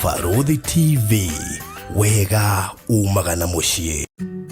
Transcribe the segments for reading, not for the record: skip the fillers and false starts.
Barũthi TV, wega umaga na mũciĩ.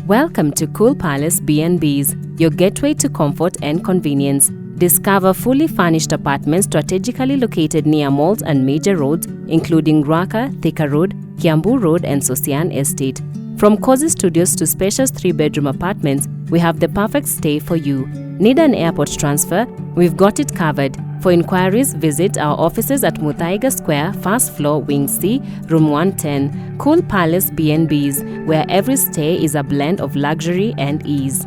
Welcome to Cool Palace B&Bs, your gateway to comfort and convenience. Discover fully furnished apartments strategically located near malls and major roads, including Ruaka, Thika Road, Kiambu Road, and Sosian Estate. From cozy studios to spacious 3-bedroom apartments, we have the perfect stay for you. Need an airport transfer? We've got it covered. For inquiries, visit our offices at Muthaiga Square, first floor, Wing C, Room 110, Cool Palace B&Bs, where every stay is a blend of luxury and ease.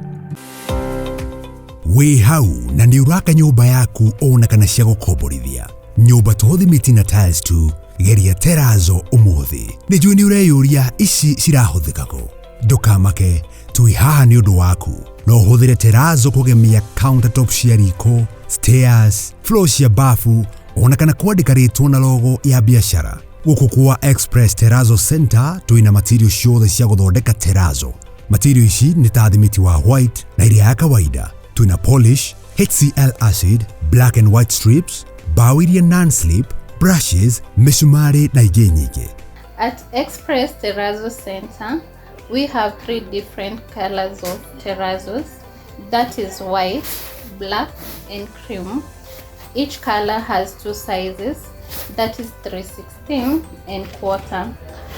Wĩ hau na nĩ ũraka nyũmba yaku ona kana cia gũkomborithia, nyũmba to thimiti na tiles tu, geria terazo ũmũthĩ. Nĩ njũĩ nĩ ũreyũria ici cirahũthĩka kũ. Ndũkamake, twĩ haha nĩ ũndũ waku. No ũhũthĩre terazo kũgemia countertop cia riko, stairs, floor cia bafu, ona kana kwandĩka rĩtwa na logo ya biacara. Gũkũ kwa Express Terrazzo Center twĩna material ciothe cia gũthondeka terazo. Material ici nĩ ta thimiti wa white na iria ya kawaida. Twĩna polish, HCl acid, black and white strips, bao iria non-slip, brushes, mĩcumarĩ na ingĩ nyingĩ. At Express Terrazzo Center, we have three different colors of terrazos. That is white, black, and cream. Each color has two sizes, that is 3/16 and quarter.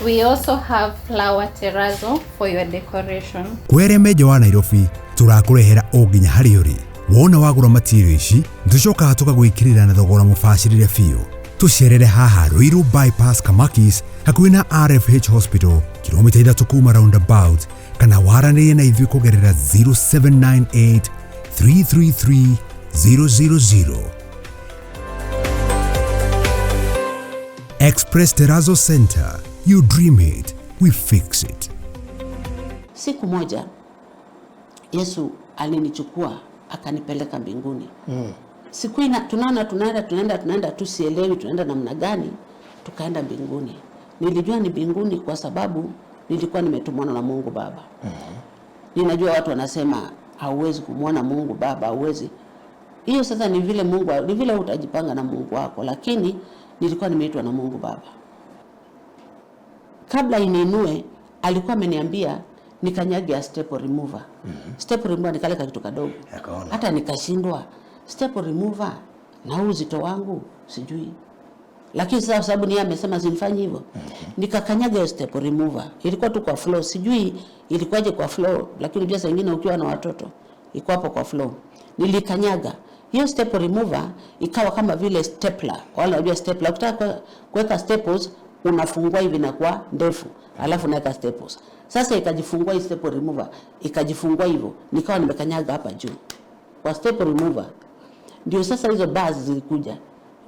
We also have flower terrazzo for your decoration. Kwere menja wa Nairobi, tũrakũrehera o nginya harĩa ũrĩ. Wona wagũra material ici, tũcokaga tũkagwĩkĩrĩra na thogora mũbacĩrĩre biũ. Tũcerere haha Ruiru Bypass, Kamakis, hakuhĩ na RFH Hospital, kilomita 3 kuma roundabout, kana waranĩrie na ithuĩ kũgerera 0798 333 000. Express Terrazzo Center. You dream it, we fix it. Siku moja Yesu alinichukua akanipeleka mbinguni. Siku ina, tunaona tunaenda tunaenda tunaenda, tusielewi tunaenda namna gani, tukaenda mbinguni. Nilijua ni mbinguni kwa sababu nilikuwa nimetumwa na Mungu Baba. Ninajua watu wanasema hauwezi kumwona Mungu Baba, hauwezi. Hiyo sasa ni vile Mungu, ni vile utajipanga na Mungu wako, lakini nilikuwa nimeitwa na Mungu Baba. Kabla iniinue alikuwa ameniambia nikanyage ya staple remover. Staple remover ni kale kitu kadogo. Akaona. Hata nikashindwa staple remover na huu uzito wangu sijui. Lakini sasa sababu ni yeye amesema simfanyi hivyo. Nikakanyaga hiyo staple remover. Ilikuwa tu kwa floor, sijui ilikuwaje kwa floor, lakini pia saa nyingine ukiwa na watoto iko hapo kwa floor. Nilikanyaga hiyo staple remover ikawa kama vile stapler. Wale wanajua stapler, ukitaka kuweka staples unafungua hivi na kwa ndefu, alafu unaweka staples. Sasa ikajifungua hii staple remover, ikajifungua hivyo, nikawa nimekanyaga hapa juu kwa staple remover. Ndio sasa hizo bars zilikuja,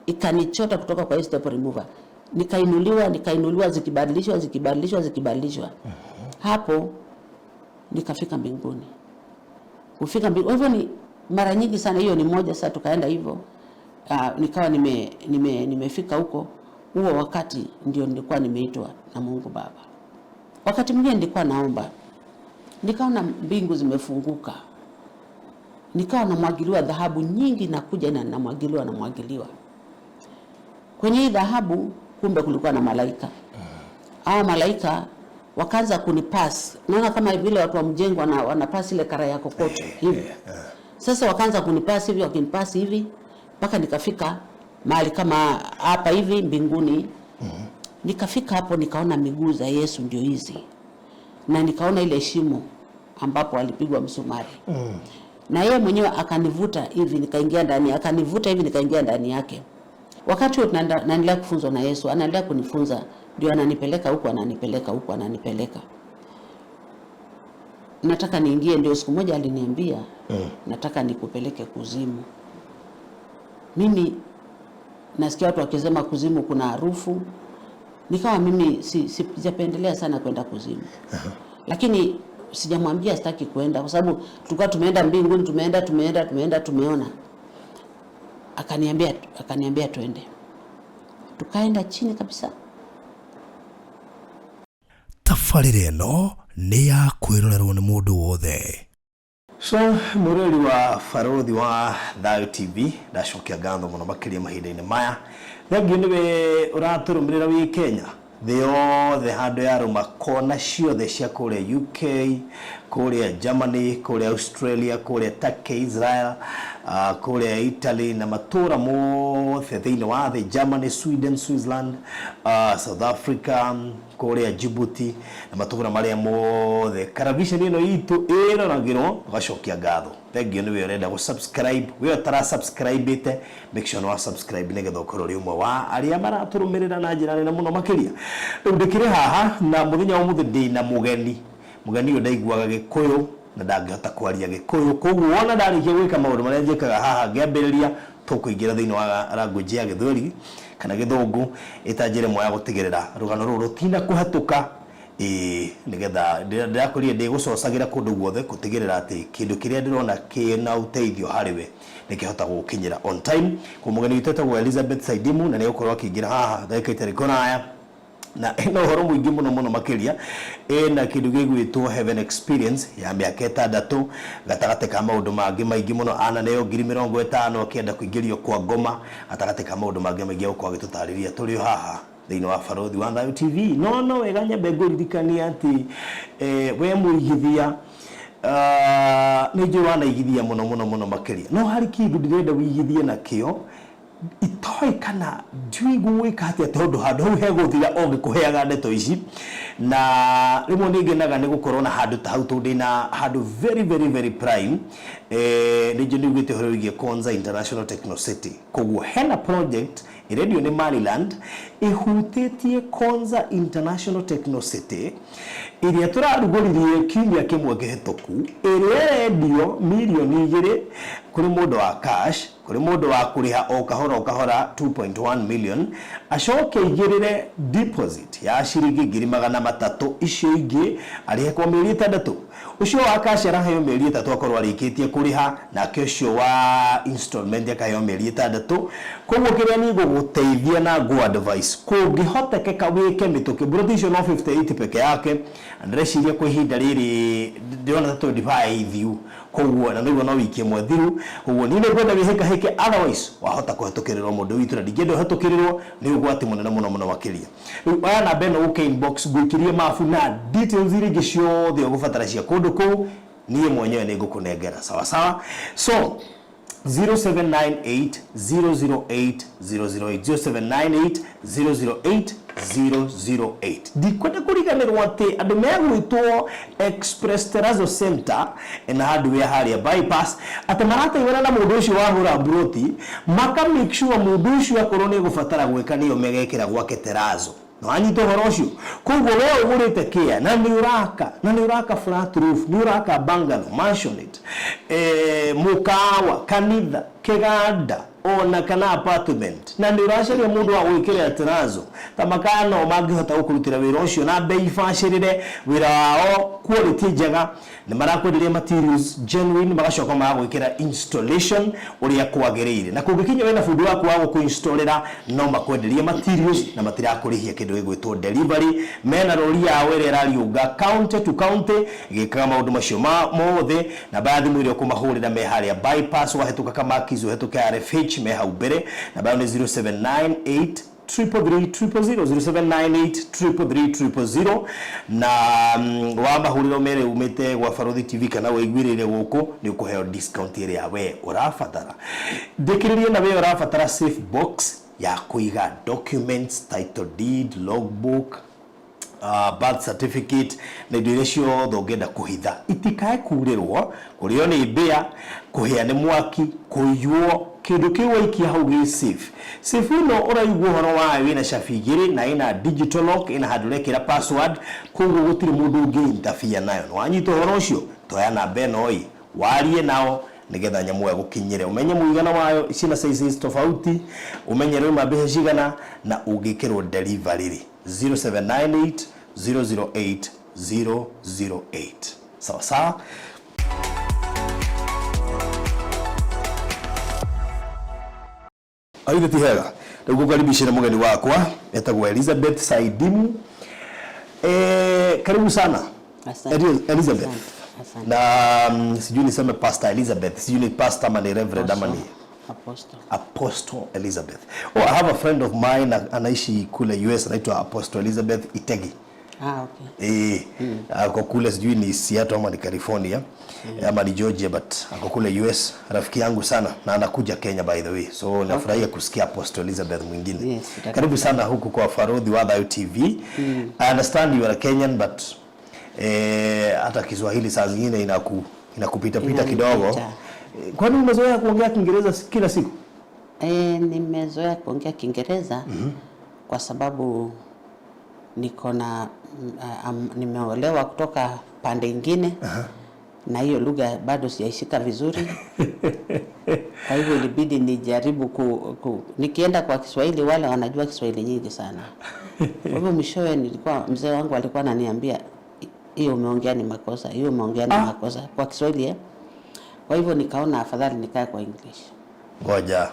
ikanichota kutoka kwa hii staple remover, nikainuliwa, nikainuliwa, zikibadilishwa, zikibadilishwa, zikibadilishwa. Hapo nikafika mbinguni. Kufika mbinguni hivyo ni mara nyingi sana, hiyo ni moja. Sasa tukaenda hivyo, nikawa nimefika huko. Huo wakati ndio nilikuwa nimeitwa na Mungu Baba. Wakati mwingine nilikuwa naomba, nikaona mbingu zimefunguka, nikawa namwagiliwa dhahabu nyingi, nakuja na namwagiliwa, namwagiliwa kwenye hii dhahabu. Kumbe kulikuwa na malaika. Hao malaika wakaanza kunipass, naona kama vile watu wa mjengo wanapass ile kara ya kokoto hivi. Sasa wakaanza kunipass hivi, wakinipass hivi mpaka nikafika mahali kama hapa hivi mbinguni. Nikafika hapo nikaona miguu za Yesu ndio hizi, na nikaona ile shimo ambapo alipigwa msumari. Na yeye mwenyewe akanivuta hivi nikaingia ndani, akanivuta hivi nikaingia ndani yake. Wakati huo naendelea kufunzwa na Yesu, anaendelea kunifunza, ndio ananipeleka huku, ananipeleka huku, ananipeleka. Nataka niingie, ndio siku moja aliniambia, nataka nikupeleke kuzimu. Mimi nasikia watu wakisema kuzimu kuna harufu, nikawa mimi sijapendelea sana kwenda kuzimu. Lakini sijamwambia sitaki kwenda kwa sababu tulikuwa tumeenda mbinguni, tumeenda, tumeenda, tumeenda, tumeona. Akaniambia twende. Tukaenda chini kabisa. Tabarĩra ĩno nĩ ya kwĩrorerwo nĩ mũndũ wothe. So mũrori wa Barũthi wa Thayo TV, ndacokia ngatho mũno makĩria mahinda-inĩ maya. Thengiũ nĩwe ũratũrũmĩrĩra wĩ Kenya. Thĩ yothe handũ yarũma, kona ciothe cia kũrĩa UK, kũrĩa Germany, kũrĩa Australia, kũrĩa Turkey, Israel, kũrĩa Italy na matũra mothe thĩinĩ wa thĩ, Germany, Sweden, Switzerland, South Africa, kũrĩa Djibouti na matũra marĩa mothe karaviceni ĩno itũ ĩroragĩrwo. Tũgacokia ngatho, thengio nĩ we ũrenda gũ subscribe, we ũtara subscribe ĩte, make sure nĩ wa subscribe nĩgetha ũkorwo ũrĩ ũmwe wa arĩa maratũrũmĩrĩra na njĩra nene mũno makĩria. Rĩu ndĩkĩrĩ haha na mũthenya wa ũmũthĩ ndĩna mũgeni. Mũgeni ũyũ ndaiguaga Gĩkũyũ na ndangĩhota kwaria Gĩkũyũ, koguo wona ndarĩkia gwĩka maũndũ marĩa njĩkaga haha ngĩambĩrĩria, tũkũingĩra thĩinĩ wa language ya Gĩthweri kana Gĩthũngũ ĩta njĩra ĩmwe ya gũtigĩrĩra rũgano rũrũ rũtina kũhetũka, ĩĩ, nĩgetha ndĩrakwĩrire ndĩgũcocagĩra kũndũ guothe gũtigĩrĩra atĩ kĩndũ kĩrĩa ndĩrona kĩna ũteithio harĩ we nĩkĩhota gũgũkinyĩra on time. Kwa mũgeni witũ etagwo Elizabeth Saidimu na nĩegũkorwo akĩingĩra haha ndagĩka itarĩ kũraya na ĩna ũhoro mũingĩ mũno mũno makĩria. Ĩna kĩndũ gĩgwĩtwo Heaven Experience ya mĩaka 6 gatagatĩ ka maũndũ mangĩ maingĩ mũno. Ananeo 50,000 akĩenda kũingĩrio kwa ngoma, gatagatĩ ka maũndũ mangĩ maingĩ egũkorwo agĩtũtarĩria tũrĩ o haha thĩinĩ wa Barothi wa Thayu TV. No wega nyambe ngũririkanie atĩ we mũigithia, nĩ njũĩ wanaigithia mũno mũno mũno makĩria, no harĩ kĩndũ ndĩrenda wĩigithie nakĩo itoĩ kana ndiũĩ ngũgwĩka atĩa, tondũ handũ hau hegũthira o ngĩkũheaga ndeto ici. Na rĩmwe nĩ ngenaga nĩ gũkorwo na handũ ta hau, tondũ ndĩna handũ very very very prime. Nĩ njũĩ nĩ ugĩte ũhoro wĩgiĩ Konza International Techno City, koguo hena project ĩrendio nĩ Maryland ĩhutĩtie Konza International Techno City ĩrĩa tũrarugũririe kiumia kĩmwe kĩhĩtũku, ĩrĩa ĩrendio 2 mirioni kũrĩ mũndũ wa cash, kũrĩ mũndũ wa kũrĩha o kahora o kahora 2.1 million, acoke aigĩrĩre deposit ya ciringi 300,000, icio ingĩ arĩhe kwa mĩeri 6. Ũcio wa cash araheo mĩeri 3 akorwo arĩkĩtie kũrĩha, nake ũcio wa installment akaheo mĩeri 6. Koguo kĩrĩa niĩ ngũgũteithia na ngũ advice, kũngĩhotekeka wĩke mĩtũkĩ, mburoti icio no 58 peke yake, na ndĩreciria kwa ihinda rĩrĩ ndĩrona ta 25 thiu, koguo na nĩguo no wiki ĩmwe thiru. Koguo niĩ nĩngwenda wĩhĩkahĩke, otherwise wahota kũhetũkĩrĩrwo mũndũ witũ, na ndingĩenda ũhetũkĩrĩrwo, nĩ ũgwati mũnene mũno mũno makĩria. Rĩu oya namba ĩno ũke inbox, ngũikĩrie mabu na details iria ingĩ ciothe ũgũbatara cia kũndũ kũu, niĩ mwenyewe nĩ ngũkũnengera sawa sawa. So 0798 008 008, 0798 008 008. Ndikwenda kũriganĩrwo atĩ andũ megwĩtwo Express Terrazzo Center na hardware harĩa bypass, atĩ marateithana na mũndũ ũcio wahũra mburoti, maka make sure mũndũ ũcio akorwo nĩ egũbatara gwĩka nĩyo megekĩra gwake terrazzo. Na wanyita ũhoro ũcio, koguo we ũgũrĩte kĩa na nĩ ũraka, na nĩ ũraka flat roof, nĩ ũraka bungalow, mansionette, mũkawa, kanitha, kĩganda ona kana apartment, na nĩ ũracaria mũndũ wa gwĩkĩrĩra terrazzo, ta makano mangĩhota gũkũrutĩra wĩra ũcio na bei bacĩrĩre, wĩra wao quality njega, nĩ marakwenderia materials genuine, magacoka magagwĩkĩra installation ũrĩa kwagĩrĩire. Na kũngĩkinya wĩna bundi waku wa gũkũinstallĩra, no makwenderie materials na matirakũrĩhia kĩndũ gĩgwĩtwo delivery. Mena rori yao ĩrĩa ĩrariũnga county to county ĩgĩkaga maũndũ macio mothe. Namba ya thimũ ĩrĩa ũkũmahũrĩra, me harĩa bypass, wahĩtũka Kamakis, ũhĩtũke RFH, me hau mbere. Namba yao nĩ 0798 333 000, 0798 333 000. Na wa mahũrĩro mere umĩte gwa Barothi TV kana wĩiguĩrĩire gũkũ, nĩ ũkũheo discount ĩrĩa we ũrabatara. Ndĩkĩrĩrie na we ũrabatara safe box ya kũiga documents, title deed, logbook, birth certificate na indo iria ciothe ũngĩenda kũhitha itikae kurĩrwo, kũrĩo nĩ mbĩa, kũhĩa nĩ mwaki, kũiywo. Kĩndũ kĩu waikia hau gĩ safe. Safe ĩno ũraigua ũhoro wayo ĩna cabi igĩrĩ na ĩna digital lock, ĩna handũ ũrekĩra password, koguo gũtirĩ mũndũ ũngĩ interfere nayo. Nĩ wanyita ũhoro ũcio, toya namba ĩno ĩ warie nao nigetha nyamũ ĩyo gũkinyĩre, ũmenye mũigana wayo, ciĩna sizes tofauti, ũmenye rĩuma mbeca cigana na ũngĩkĩrwo delivery rĩ. 0798 008 008, sawa sawa. Aithe ti hega rĩu ngũkaribicĩre mũgeni wakwa etagwo Elizabeth Saidimu. Karibu sana. Asante. Elizabeth. Asante. Asante. Na sijui niseme Pastor Elizabeth, sijui ni pastor ama ni reverend ama ni Apostle. Apostle Elizabeth. Oh, I have a friend of mine anaishi kule US, anaitwa Apostle Elizabeth Itegi. Ah, okay. Eh, ako kule, sijui ni Seattle ama ni California ama ni Georgia, but ako kule US, rafiki yangu sana na anakuja Kenya, by the way. So nafurahia kusikia Apostle Elizabeth mwingine. Yes. Karibu sana huku kwa Farodhi wa Thayu TV. I understand you are a Kenyan, but hata Kiswahili saa zingine inakupita pita Inanipita. kidogo. Kwani umezoea kuongea Kiingereza kila siku? Nimezoea kuongea Kiingereza kwa sababu niko na nimeolewa kutoka pande ingine na hiyo lugha bado sijaishika vizuri. Kwa hivyo ilibidi nijaribu nikienda kwa Kiswahili, wale wanajua Kiswahili nyingi sana. Kwa hivyo mwishowe nilikuwa, mzee wangu alikuwa ananiambia, "Hiyo umeongea ni makosa, hiyo umeongea ni makosa," kwa Kiswahili, eh. Kwa hivyo nikaona afadhali nikae kwa English. Ngoja.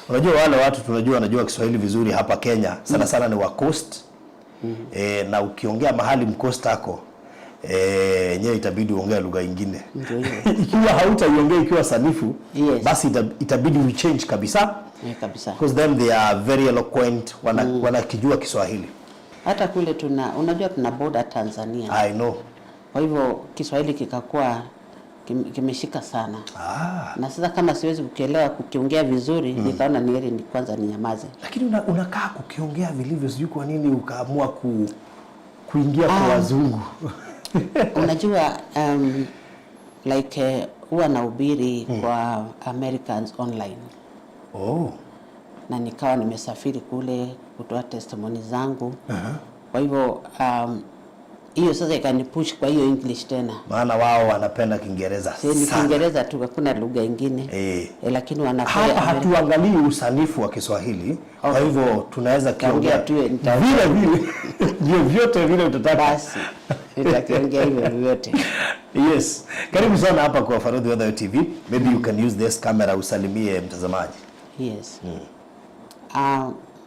Unajua wale watu tunajua wanajua Kiswahili vizuri hapa Kenya sana sana ni wa coast. Na ukiongea mahali mcoast ako, yenyewe itabidi uongee lugha ingine. Ndio hiyo. Ikiwa hautaiongea ikiwa sanifu, basi itabidi uchange kabisa. Eh, kabisa. Because them, they are very eloquent, wanakijua Kiswahili. Hata kule tuna, unajua tuna border Tanzania. I know. Kwa hivyo Kiswahili kikakuwa kimeshika sana. Na sasa kama siwezi kukielewa, kukiongea vizuri, nikaona ni heri ni kwanza ninyamaze. Lakini unakaa kukiongea vilivyo, sijui kwa nini ukaamua kuingia kwa wazungu. Unajua, like huwa nahubiri kwa Americans online na nikawa nimesafiri kule kutoa testimony zangu. Kwa hivyo hiyo sasa ikanipush kwa hiyo English tena. Maana wao wanapenda Kiingereza Si ni sana. Kiingereza tu, hakuna lugha ingine. Lakini wanafanya Hapa hatuangalii usanifu wa Kiswahili, kwa hivyo tunaweza kiongea Nitaongea tu, nitaongea. vile vile, vyovyote vile utataka. Basi nitakiongea hivyo vyote. Yes, karibu sana hapa kwa Farodhi wa Thayu TV. Maybe you can use this camera usalimie mtazamaji. Yes.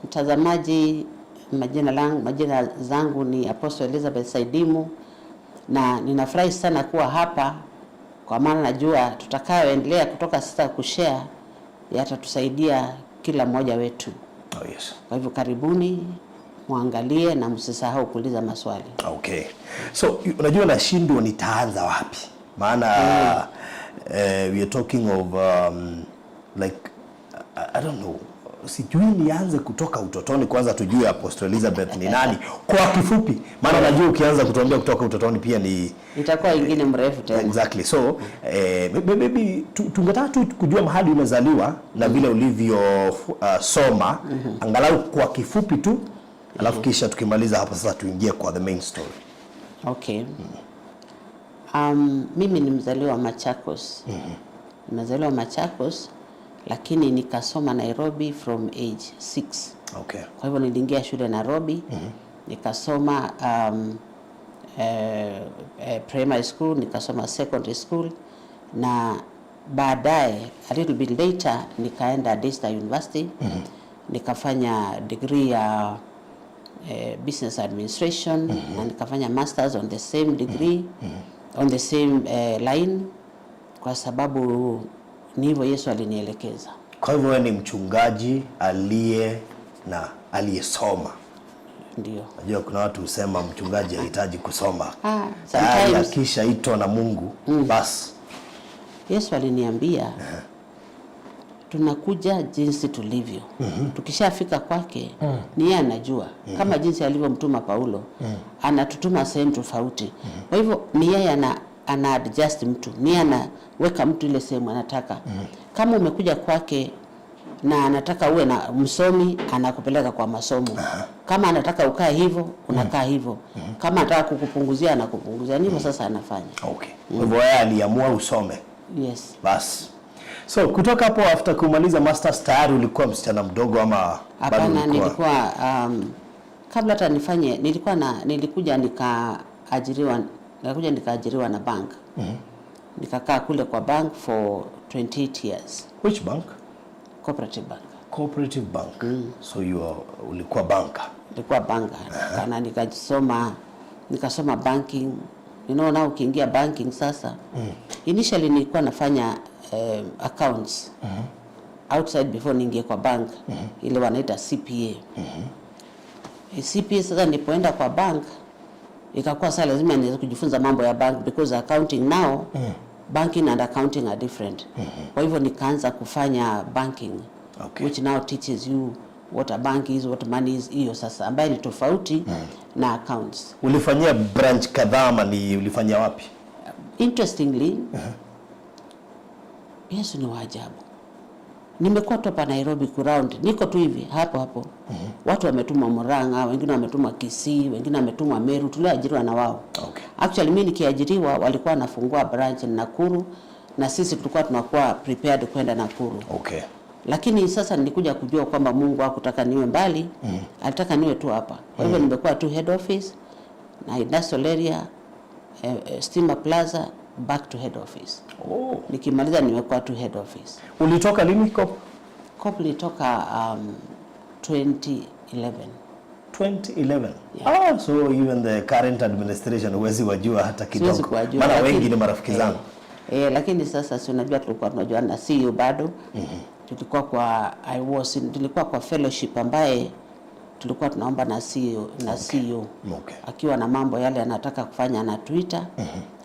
Mtazamaji, majina zangu ni Apostle Elizabeth Saidimu na ninafurahi sana kuwa hapa kwa maana najua tutakayoendelea kutoka sasa kushare yatatusaidia kila mmoja wetu. Oh, yes. Kwa hivyo karibuni muangalie na msisahau kuuliza maswali. Okay. So unajua nashindwa nitaanza wapi? Maana we are talking of like I don't know. Sijui nianze kutoka utotoni kwanza tujue Apostle Elizabeth ni nani kwa kifupi, maana najua ukianza kutuambia kutoka utotoni pia ni Itakuwa ingine mrefu tena. Exactly. So maybe tungetaka tu kujua mahali umezaliwa na vile ulivyo soma angalau kwa kifupi tu, alafu kisha tukimaliza hapo sasa tuingie kwa the main story. Okay. Mimi ni mzaliwa wa Machakos. Nimezaliwa Machakos, lakini nikasoma Nairobi from age 6. Kwa hivyo niliingia shule Nairobi, nikasoma primary school, nikasoma secondary school na baadaye, a little bit later, nikaenda Daystar University, nikafanya degree ya business administration na nikafanya masters on the same degree, on the same line, kwa sababu ni hivyo Yesu alinielekeza. Kwa hivyo wewe ni mchungaji aliye na aliyesoma. Ndio. Najua kuna watu husema mchungaji hahitaji kusoma. Ah, Tayari sometimes akishaitwa na Mungu, basi. Yesu aliniambia tunakuja jinsi tulivyo. Tukishafika kwake ni yeye anajua, kama jinsi alivyomtuma Paulo, anatutuma sehemu tofauti. Kwa hivyo ni yeye ana adjust mtu, ni yeye anaweka mtu ile sehemu anataka. Kama umekuja kwake na anataka uwe na msomi, anakupeleka kwa masomo. Kama anataka ukae hivyo, unakaa hivyo. Kama anataka kukupunguzia, anakupunguzia. Ndivyo sasa anafanya. Okay. Kwa hivyo wewe aliamua usome. Yes. Basi. So kutoka hapo, after kumaliza masters, tayari ulikuwa msichana mdogo ama bado Hapana, ulikuwa? Nilikuwa kabla hata nifanye, nilikuja nikaajiriwa na bank. Nikakaa kule kwa bank for 28 years. Which bank? Cooperative Bank. Cooperative Bank. So you ulikuwa banker. Nilikuwa banker na nikasoma banking. You know, now ukiingia banking sasa, initially nilikuwa nafanya accounts. outside before niingie kwa bank, ile wanaita CPA. CPA sasa nilipoenda kwa bank, ikakuwa sasa lazima niweze kujifunza mambo ya bank because accounting now, banking and accounting are different. Kwa hivyo nikaanza kufanya banking, which now teaches you what a bank is, what money is, hiyo sasa ambaye ni tofauti na accounts. Ulifanyia branch kadhaa ama ni ulifanyia wapi? Interestingly, Yesu ni wa ajabu. Nimekuwa tu hapa Nairobi kuround, niko tu hivi hapo hapo. Watu wametumwa Murang'a, wengine wametumwa Kisii, wengine wametumwa Meru, tulioajiriwa na wao. Actually, mimi nikiajiriwa walikuwa wanafungua branch Nakuru na sisi tulikuwa tunakuwa prepared kwenda Nakuru. Lakini sasa nilikuja kujua kwamba Mungu hakutaka niwe mbali, alitaka niwe tu hapa. Kwa hivyo nimekuwa tu head office na industrial area, Stima Plaza, back to head office. Nikimaliza nimekuwa tu head office. Ulitoka lini Co-op? Co-op nilitoka 2011. 2011. Ah, so even the current administration huwezi wajua hata Siwezi kidogo. kuwajua. Maana wengi ni marafiki zangu. Lakini sasa si unajua tulikuwa tunajua na CEO bado. Tulikuwa kwa I was in, tulikuwa kwa fellowship ambaye tulikuwa tunaomba na CEO, na CEO akiwa na mambo yale anataka kufanya anatuita,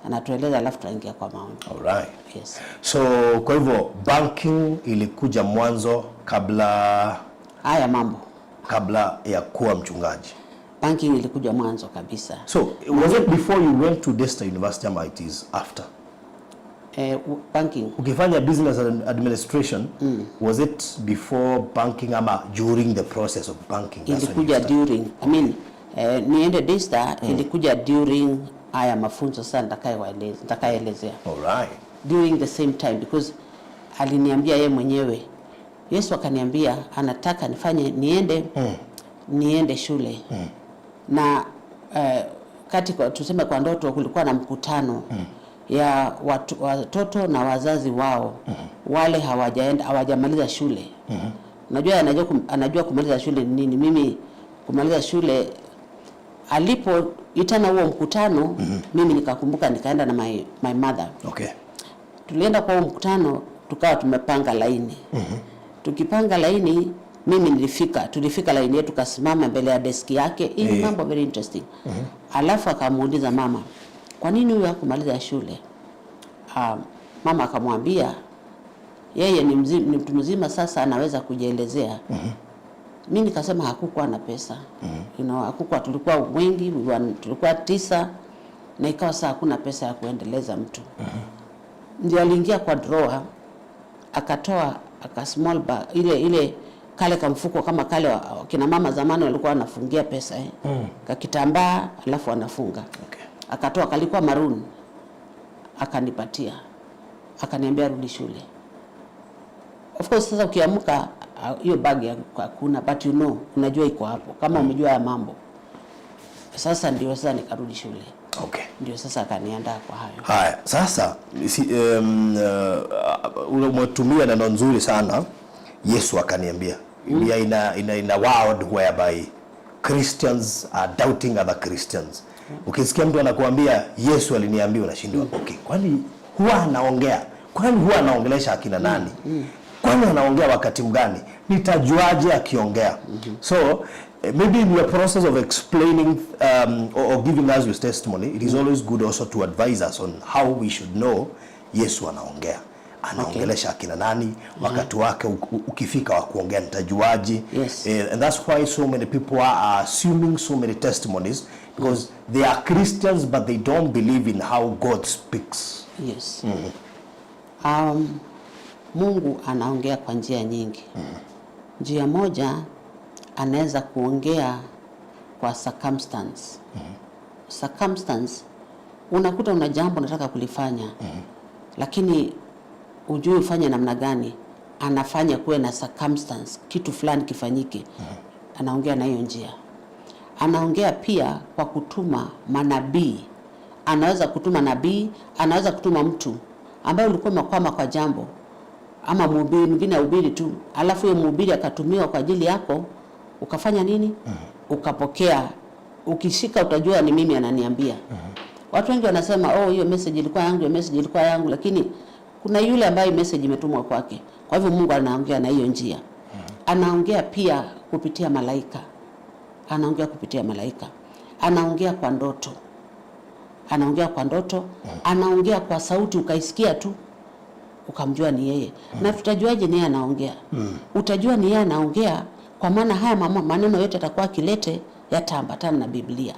anatueleza, alafu tunaingia kwa maombi. Alright. Yes. So kwa hivyo banking ilikuja mwanzo kabla Haya mambo. Kabla ya kuwa mchungaji. Banking ilikuja mwanzo kabisa. So was it before you went to Daystar University ama it is after? Banking. Ukifanya business administration, was it before banking ama during the process of banking? That's when you Ilikuja started? during, I mean, niende Daystar ilikuja during haya mafunzo sasa nitakayoelezea. Alright. During the same time, because aliniambia ye mwenyewe, Yesu akaniambia anataka nifanye niende shule na kati kwa, tuseme kwa ndoto kulikuwa na mkutano ya watoto na wazazi wao wale hawajaenda, hawajamaliza shule. Unajua anajua kumaliza shule ni nini. Mimi kumaliza shule, alipoitana huo mkutano, mimi nikakumbuka, nikaenda na my mother. Tulienda kwa huo mkutano, tukawa tumepanga laini. Tukipanga laini, mimi nilifika, tulifika laini yetu, tukasimama mbele ya deski yake. Hii ni mambo very interesting. Alafu akamuuliza mama, "Kwa nini huyu hakumaliza shule?" Mama akamwambia yeye ni mtu mzima sasa, anaweza kujielezea. Mi nikasema hakukuwa na pesa, hakukuwa, tulikuwa wengi, tulikuwa tisa na ikawa saa hakuna pesa ya kuendeleza mtu. Ndio aliingia kwa drawer akatoa aka small bag, ile ile kale kamfuko kama kale kina mama zamani walikuwa wanafungia pesa, eh. Kakitambaa alafu wanafunga. Akatoa, kalikuwa maroon, akanipatia, akaniambia, "Rudi shule." Of course sasa ukiamka, hiyo bag ya hakuna, but unajua iko hapo kama umejua ya mambo. Sasa ndio sasa nikarudi shule. Ndio sasa akaniandaa kwa hayo. Haya, sasa umetumia neno nzuri sana, "Yesu akaniambia." We are in a world whereby Christians are doubting other Christians. Ukisikia mtu anakuambia, "Yesu aliniambia," unashindwa, okay, kwani huwa anaongea? Kwani huwa anaongelesha akina nani? Kwani anaongea wakati mgani? Nitajuaje akiongea? So maybe in your process of explaining or giving us your testimony, it is always good also to advise us on how we should know Yesu anaongea. Anaongelesha akina nani? Wakati wake ukifika wa kuongea nitajuaje? Yes. And that's why so many people are assuming so many testimonies, because they are Christians but they don't believe in how God speaks. Yes. Mungu anaongea kwa njia nyingi. Njia moja, anaweza kuongea kwa circumstance. Circumstance, unakuta una jambo unataka kulifanya, lakini ujui ufanye namna gani. Anafanya kuwe na circumstance, kitu fulani kifanyike. Anaongea na hiyo njia. Anaongea pia kwa kutuma manabii. Anaweza kutuma nabii, anaweza kutuma mtu ambaye ulikuwa umekwama kwa jambo, ama mhubiri mwingine ahubiri tu, alafu huyo mhubiri akatumiwa kwa ajili yako, ukafanya nini? Ukapokea. Ukishika utajua ni mimi ananiambia. Watu wengi wanasema, "Oh, hiyo message ilikuwa yangu, hiyo message ilikuwa yangu," lakini kuna yule ambaye message imetumwa kwake. Kwa hivyo Mungu anaongea na hiyo njia. Anaongea pia kupitia malaika, anaongea kupitia malaika, anaongea kwa ndoto, anaongea kwa ndoto, anaongea kwa sauti, ukaisikia tu ukamjua ni yeye. Na tutajuaje ni yeye anaongea? Utajua ni yeye anaongea kwa maana haya maneno yote atakuwa akilete yataambatana na Biblia.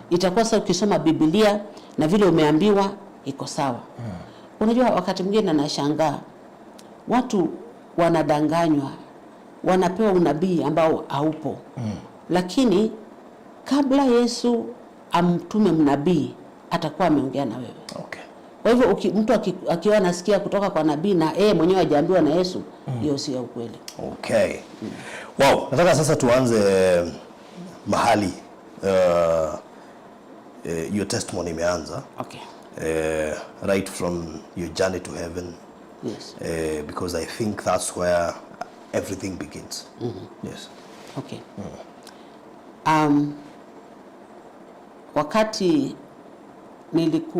Itakuwa sasa ukisoma Biblia na vile umeambiwa iko sawa. Unajua, wakati mwingine nashangaa watu wanadanganywa, wanapewa unabii ambao haupo. Lakini kabla Yesu amtume mnabii atakuwa ameongea na wewe. Kwa hivyo mtu akiwa anasikia kutoka kwa nabii na yeye mwenyewe hajaambiwa na Yesu, hiyo sio ukweli. Okay. Wow, nataka sasa tuanze mahali your testimony imeanza. Right from your journey to heaven. Because I think that's where everything begins. Yes. Okay. Wakati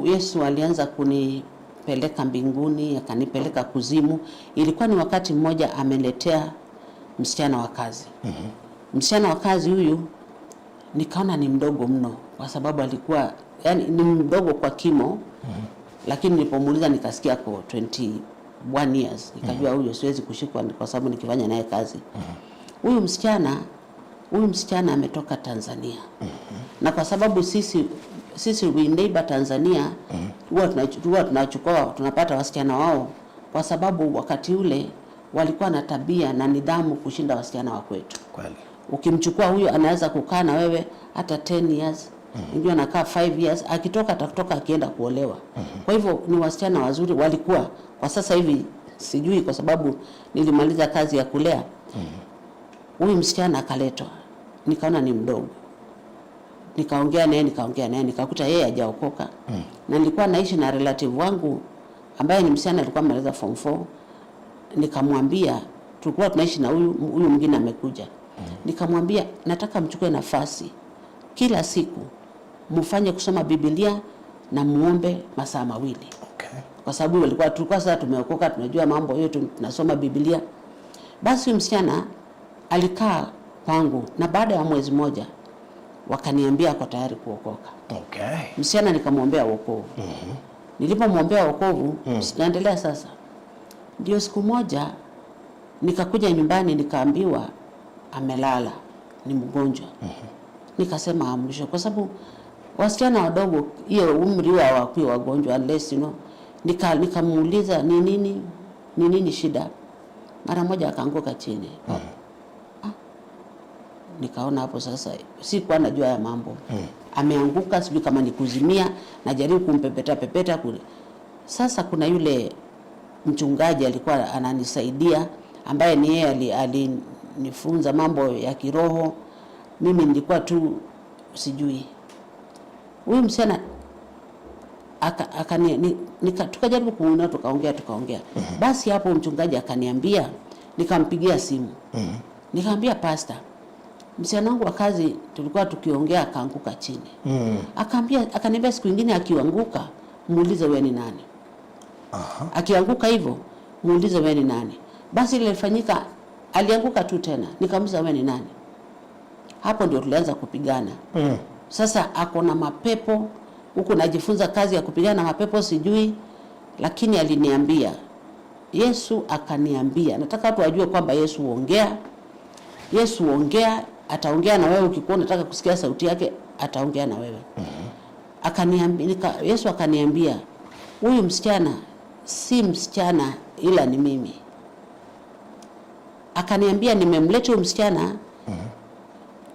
Yesu alianza kunipeleka mbinguni, akanipeleka kuzimu, ilikuwa ni wakati mmoja ameletea msichana wa kazi. Msichana wa kazi huyu nikaona ni mdogo mno, kwa sababu alikuwa, yani, ni mdogo kwa kimo. Lakini nilipomuuliza nikasikia kwa 21 years, nikajua huyu siwezi kushikwa kwa sababu nikifanya naye kazi. Huyu msichana ametoka Tanzania. Na kwa sababu sisi we neighbor Tanzania, huwa tunachukua, tunapata wasichana wao, kwa sababu wakati ule walikuwa na tabia na nidhamu kushinda wasichana wa kwetu. Ukimchukua huyo anaweza kukaa na wewe hata 10 years, mwingine anakaa 5 years, akitoka atatoka akienda kuolewa. Kwa hivyo ni wasichana wazuri walikuwa. Kwa sasa hivi sijui, kwa sababu nilimaliza kazi ya kulea. Huyu msichana akaletwa, nikaona ni mdogo, nikaongea naye, nikakuta yeye hajaokoka. Na nilikuwa naishi na relative wangu ambaye ni msichana alikuwa amemaliza form 4. Nikamwambia, tulikuwa tunaishi na huyu huyu mwingine amekuja. Nikamwambia nataka mchukue nafasi kila siku mfanye kusoma Biblia na muombe masaa 2. Kwa sababu tulikuwa sasa tumeokoka, tunajua mambo yote, tunasoma Biblia. Basi huyu msichana alikaa kwangu na baada ya mwezi mmoja wakaniambia ako tayari kuokoka. Msichana nikamwombea wokovu. Nilipomwombea wokovu, naendelea sasa. Ndio siku moja nikakuja nyumbani nikaambiwa amelala, ni mgonjwa. Nikasema amsho, kwa sababu wasichana wadogo hiyo umri huo hawakui wagonjwa unless. Nikamuuliza ni nini shida. Mara moja akaanguka chini. Ah, nikaona hapo sasa, sikuwa najua ya mambo. Ameanguka, sijui kama ni kuzimia, najaribu kumpepeta pepeta kule. Sasa kuna yule mchungaji alikuwa ananisaidia ambaye ni yeye alinifunza mambo ya kiroho. Mimi nilikuwa tu sijui. Huyu msichana tukajaribu kuona, tukaongea tukaongea. Basi hapo mchungaji akaniambia, nikampigia simu. Nikamwambia, "Pastor, msichana wangu wa kazi tulikuwa tukiongea akaanguka chini." Akaniambia siku ingine akianguka muulize wewe ni nani. Akianguka hivyo muulize wewe ni nani. Basi ile ilifanyika, alianguka tu tena, nikamuuliza wewe ni nani. Hapo ndio tulianza kupigana. Sasa ako na mapepo huku, najifunza kazi ya kupigana na mapepo sijui, lakini aliniambia, Yesu akaniambia, nataka watu wajue kwamba Yesu huongea. Yesu huongea, ataongea na wewe ukikuwa unataka kusikia sauti yake, ataongea na wewe. Akaniambia, Yesu akaniambia huyu msichana si msichana ila ni mimi. Akaniambia nimemleta huyu msichana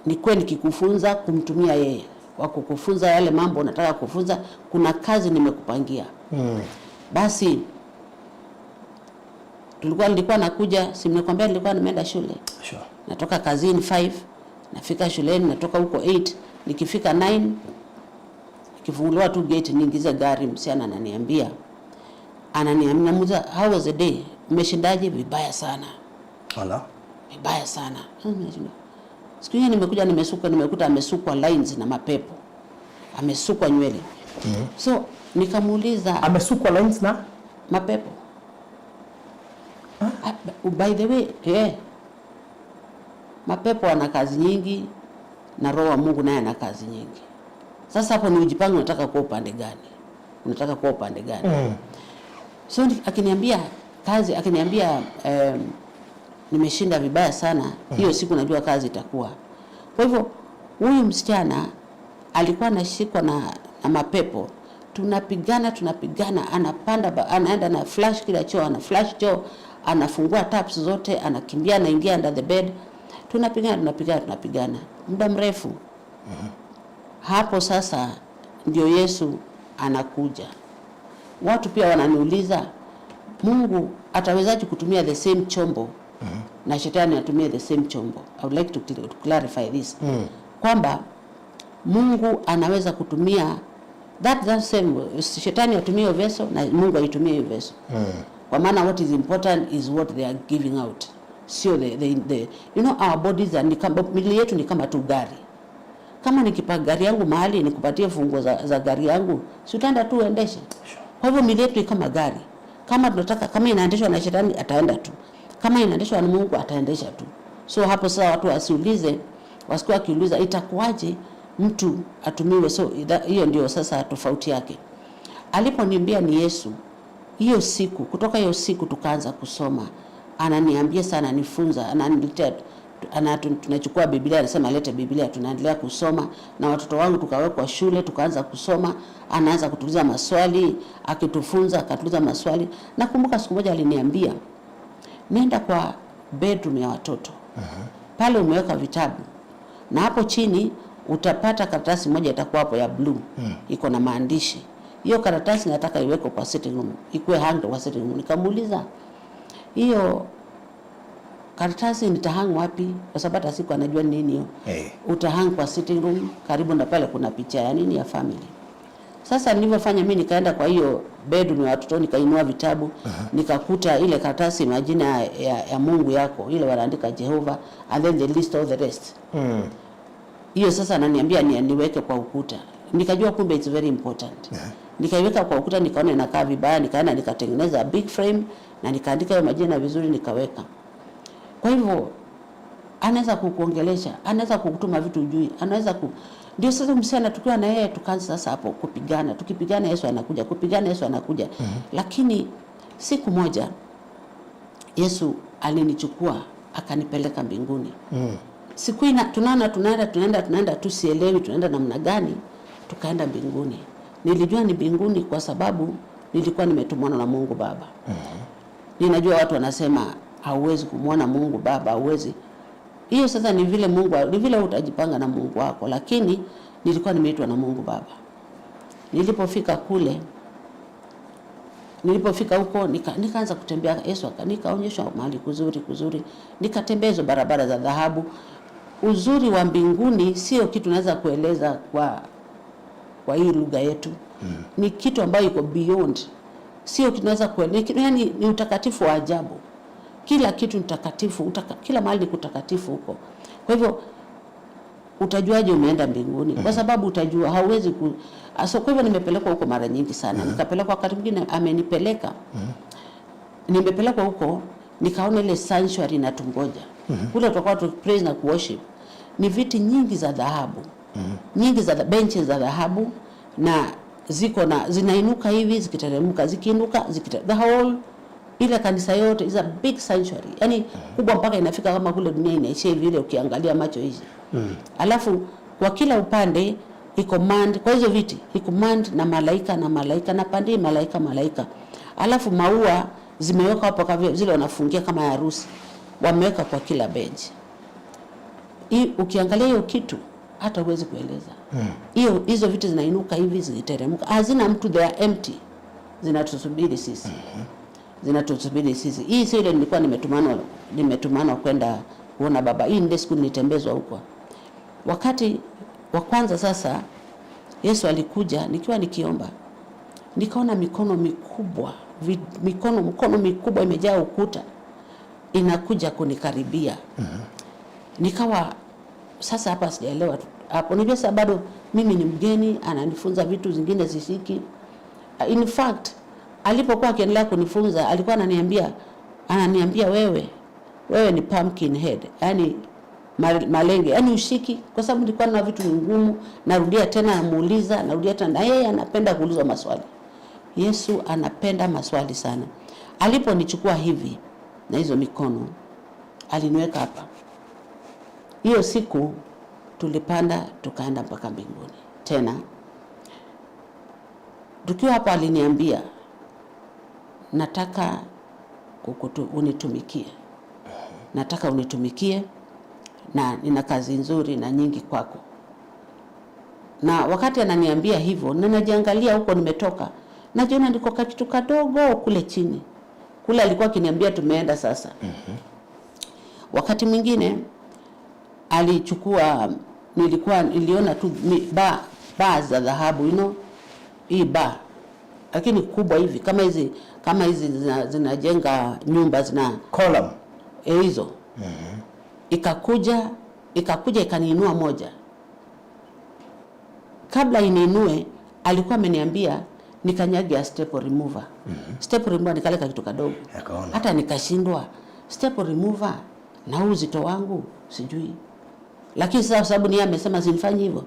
nikuwe nikikufunza kumtumia yeye kwa kukufunza yale mambo unataka kufunza, kuna kazi nimekupangia. Basi nilikuwa nakuja, si nimekwambia nilikuwa nimeenda shule. Natoka kazini 5, nafika shuleni, natoka huko 8, nikifika 9, nikifunguliwa tu gate niingize gari, msichana ananiambia, namuuliza, "How was the day? Umeshindaje?" "Vibaya sana." Ala. "Vibaya sana." Nimeshinda. Siku hiyo nimekuja nimesuka, nimekuta amesukwa lines na mapepo, amesukwa nywele. So nikamuuliza Amesukwa lines na mapepo. Ah, By the way, mapepo ana kazi nyingi na Roho wa Mungu naye ana kazi nyingi. Sasa hapo ni ujipange, unataka kuwa upande gani? Unataka kuwa upande gani? So akiniambia kazi, akiniambia nimeshinda vibaya sana hiyo siku, najua kazi itakuwa. Kwa hivyo huyu msichana alikuwa anashikwa na mapepo, tunapigana tunapigana, anapanda anaenda na flush kila choo, ana flush choo, anafungua taps zote, anakimbia, anaingia under the bed, tunapigana tunapigana tunapigana muda mrefu. Hapo sasa ndio Yesu anakuja. Watu pia wananiuliza, Mungu atawezaje kutumia the same chombo na shetani atumie the same chombo? I would like to clarify this kwamba Mungu anaweza kutumia that same, shetani atumie hiyo vessel na Mungu aitumie hiyo vessel, kwa maana what is important is what they are giving out, sio the you know our bodies are, ni kama miili yetu ni kama tu gari. Kama nikipark gari yangu mahali, nikupatie funguo za gari yangu, si utaenda tu uendeshe? Kwa hivyo miili yetu ni kama gari. Kama tunataka, kama inaendeshwa na shetani, ataenda tu. Kama inaendeshwa na Mungu, ataendesha tu. So hapo sasa watu wasiulize, wasikuwa wakiuliza itakuwaje mtu atumiwe. So hiyo ndio sasa tofauti yake. Aliponiambia ni Yesu, hiyo siku, kutoka hiyo siku tukaanza kusoma. Ananiambia sana, anifunza, ananiletea, tunachukua Biblia, anasema lete Biblia, tunaendelea kusoma na watoto wangu, tukawekwa shule, tukaanza kusoma. Anaanza kutuuliza maswali, akitufunza, akatuuliza maswali. Nakumbuka siku moja aliniambia, "Nenda kwa bedroom ya watoto pale, umeweka vitabu na hapo chini utapata karatasi moja itakuwa hapo ya blue, iko na maandishi. Hiyo karatasi nataka iwekwe kwa sitting room, ikuwe hanged kwa sitting room." Nikamuuliza, "Hiyo karatasi nitahang wapi?" Kwa sababu hata siku anajua ni nini hiyo. "Utahang kwa sitting room, karibu na pale kuna picha ya nini, ya family." Sasa nilivyofanya mimi, nikaenda kwa hiyo bedroom ya watoto, nikainua vitabu, nikakuta ile karatasi, majina ya Mungu yako, ile wanaandika Jehova and then they list all the rest. Hiyo sasa ananiambia niweke kwa ukuta. Nikajua kumbe it's very important. Nikaiweka kwa ukuta, nikaona inakaa vibaya, nikaenda nikatengeneza big frame na nikaandika hiyo majina vizuri, nikaweka. Kwa hivyo anaweza kukuongelesha, anaweza kukutuma vitu ujui, anaweza ku ndio sasa msichana tukiwa na yeye tukaanza sasa hapo kupigana, tukipigana Yesu anakuja, kupigana Yesu anakuja. Lakini siku moja Yesu alinichukua akanipeleka mbinguni. Siku ina, tunaona tunaenda tunaenda tunaenda tu, sielewi tunaenda namna gani, tukaenda mbinguni. Nilijua ni mbinguni kwa sababu nilikuwa nimetumwa na Mungu Baba. Ninajua watu wanasema hauwezi kumwona Mungu Baba, hauwezi. Hiyo sasa ni vile Mungu, ni vile utajipanga na Mungu wako, lakini nilikuwa nimeitwa na Mungu Baba. Nilipofika kule, nilipofika huko nikaanza kutembea. Yesu nikaonyeshwa mahali kuzuri kuzuri, nikatembea hizo barabara za dhahabu. Uzuri wa mbinguni sio kitu naweza kueleza kwa hii lugha yetu. Ni kitu ambayo iko beyond, sio kitu naweza kueleza, yani ni utakatifu wa ajabu. Kila kitu ni takatifu, kila mahali ni kutakatifu huko. Kwa hivyo utajuaje umeenda mbinguni? Kwa sababu utajua hauwezi ku so, kwa hivyo nimepelekwa huko mara nyingi sana. Nikapelekwa, wakati mwingine amenipeleka, nimepelekwa huko nikaona ile sanctuary inatungoja kule, tutakuwa tu praise na kuworship. Ni viti nyingi za dhahabu, nyingi za benches za dhahabu, na ziko na zinainuka hivi zikiteremka, zikiinuka the whole ile kanisa yote is a big sanctuary, yani kubwa mpaka inafika kama kule dunia inaishia hivi, ile ukiangalia macho hizi. Alafu kwa kila upande iko manned, kwa hizo viti iko manned na malaika na malaika na pande hii malaika malaika, alafu maua zimewekwa hapo kama zile wanafungia kama ya harusi, wameweka kwa kila bench. Hii ukiangalia hiyo kitu hata huwezi kueleza hiyo. Hizo viti zinainuka hivi zikiteremka, hazina mtu, they are empty, zinatusubiri sisi, zinatusubiri sisi. Hii sio ile nilikuwa nimetumanwa kwenda kuona baba. Hii ndio siku nilitembezwa huko. Wakati wa kwanza sasa Yesu alikuja nikiwa nikiomba, nikaona mikono mikubwa, mikono mikubwa imejaa ukuta inakuja kunikaribia. Nikawa sasa hapa sijaelewa tu. Hapo nijua sasa bado mimi ni mgeni, ananifunza vitu zingine sishiki. In fact, alipokuwa akiendelea kunifunza alikuwa ananiambia, wewe Wewe ni pumpkin head, yani malenge, yani ushiki, kwa sababu nilikuwa na vitu ngumu. Narudia tena, namuuliza, narudia tena, na yeye anapenda kuulizwa maswali. Yesu anapenda maswali sana. Aliponichukua hivi na hizo mikono, aliniweka hapa. Hiyo siku tulipanda tukaenda mpaka mbinguni. Tena tukiwa hapo, aliniambia, "Nataka unitumikie, nataka unitumikie na nina kazi nzuri na nyingi kwako." Na wakati ananiambia hivyo, na najiangalia huko nimetoka, najiona niko kakitu kadogo kule chini. Kule alikuwa akiniambia tumeenda sasa. Wakati mwingine alichukua, niliona tu bar za dhahabu, hii bar lakini kubwa hivi kama hizi zinajenga nyumba zina Column. E, hizo ikakuja ikaniinua moja. Kabla iniinue, alikuwa ameniambia nikanyage ya staple remover. Staple remover ni kale kitu kadogo. Akaona. Hata nikashindwa, staple remover na huu uzito wangu, sijui, lakini sasa sababu ni yeye amesema simfanyi hivyo,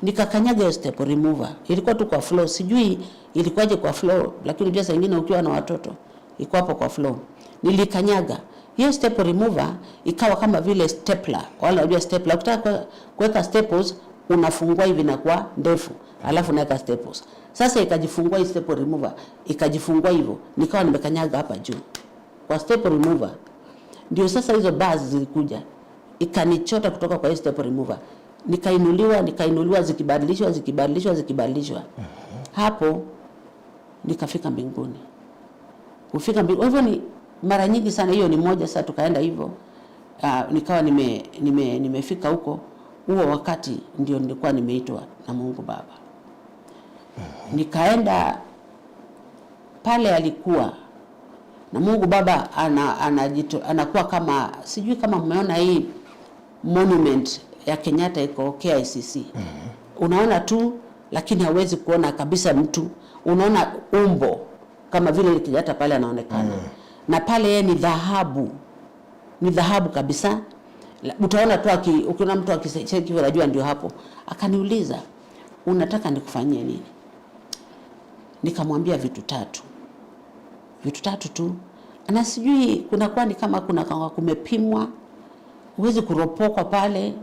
nikakanyaga hiyo staple remover. Ilikuwa tu kwa floor, sijui ilikuwaje kwa floor, lakini pia saa ingine ukiwa na watoto iko hapo kwa floor. Nilikanyaga hiyo staple remover, ikawa kama vile stapler. Wale unajua stapler, ukitaka kuweka staples unafungua hivi na kwa ndefu, alafu unaweka staples. Sasa ikajifungua hii staple remover, ikajifungua hivyo, nikawa nimekanyaga hapa juu kwa staple remover. Ndio sasa hizo bars zilikuja, ikanichota kutoka kwa hiyo staple remover, nikainuliwa, nikainuliwa, zikibadilishwa, zikibadilishwa, zikibadilishwa. Hapo nikafika mbinguni. Kufika mbinguni hivyo ni mara nyingi sana, hiyo ni moja. Sasa tukaenda hivyo, nikawa nimefika huko. Huo wakati ndio nilikuwa nimeitwa na Mungu Baba. Nikaenda pale alikuwa na Mungu Baba anakuwa kama, sijui kama mmeona hii monument ya Kenyatta iko KICC. Unaona tu lakini hawezi kuona kabisa mtu, unaona umbo kama vile Kenyatta pale anaonekana. Na pale yeye ni dhahabu, ni dhahabu kabisa. Utaona tu ukiona mtu akicheki hivyo unajua ndio hapo. Akaniuliza, "Unataka nikufanyie nini?" Nikamwambia vitu tatu, vitu tatu tu, na sijui kunakuwa ni kama kuna kama kumepimwa, huwezi kuropokwa pale,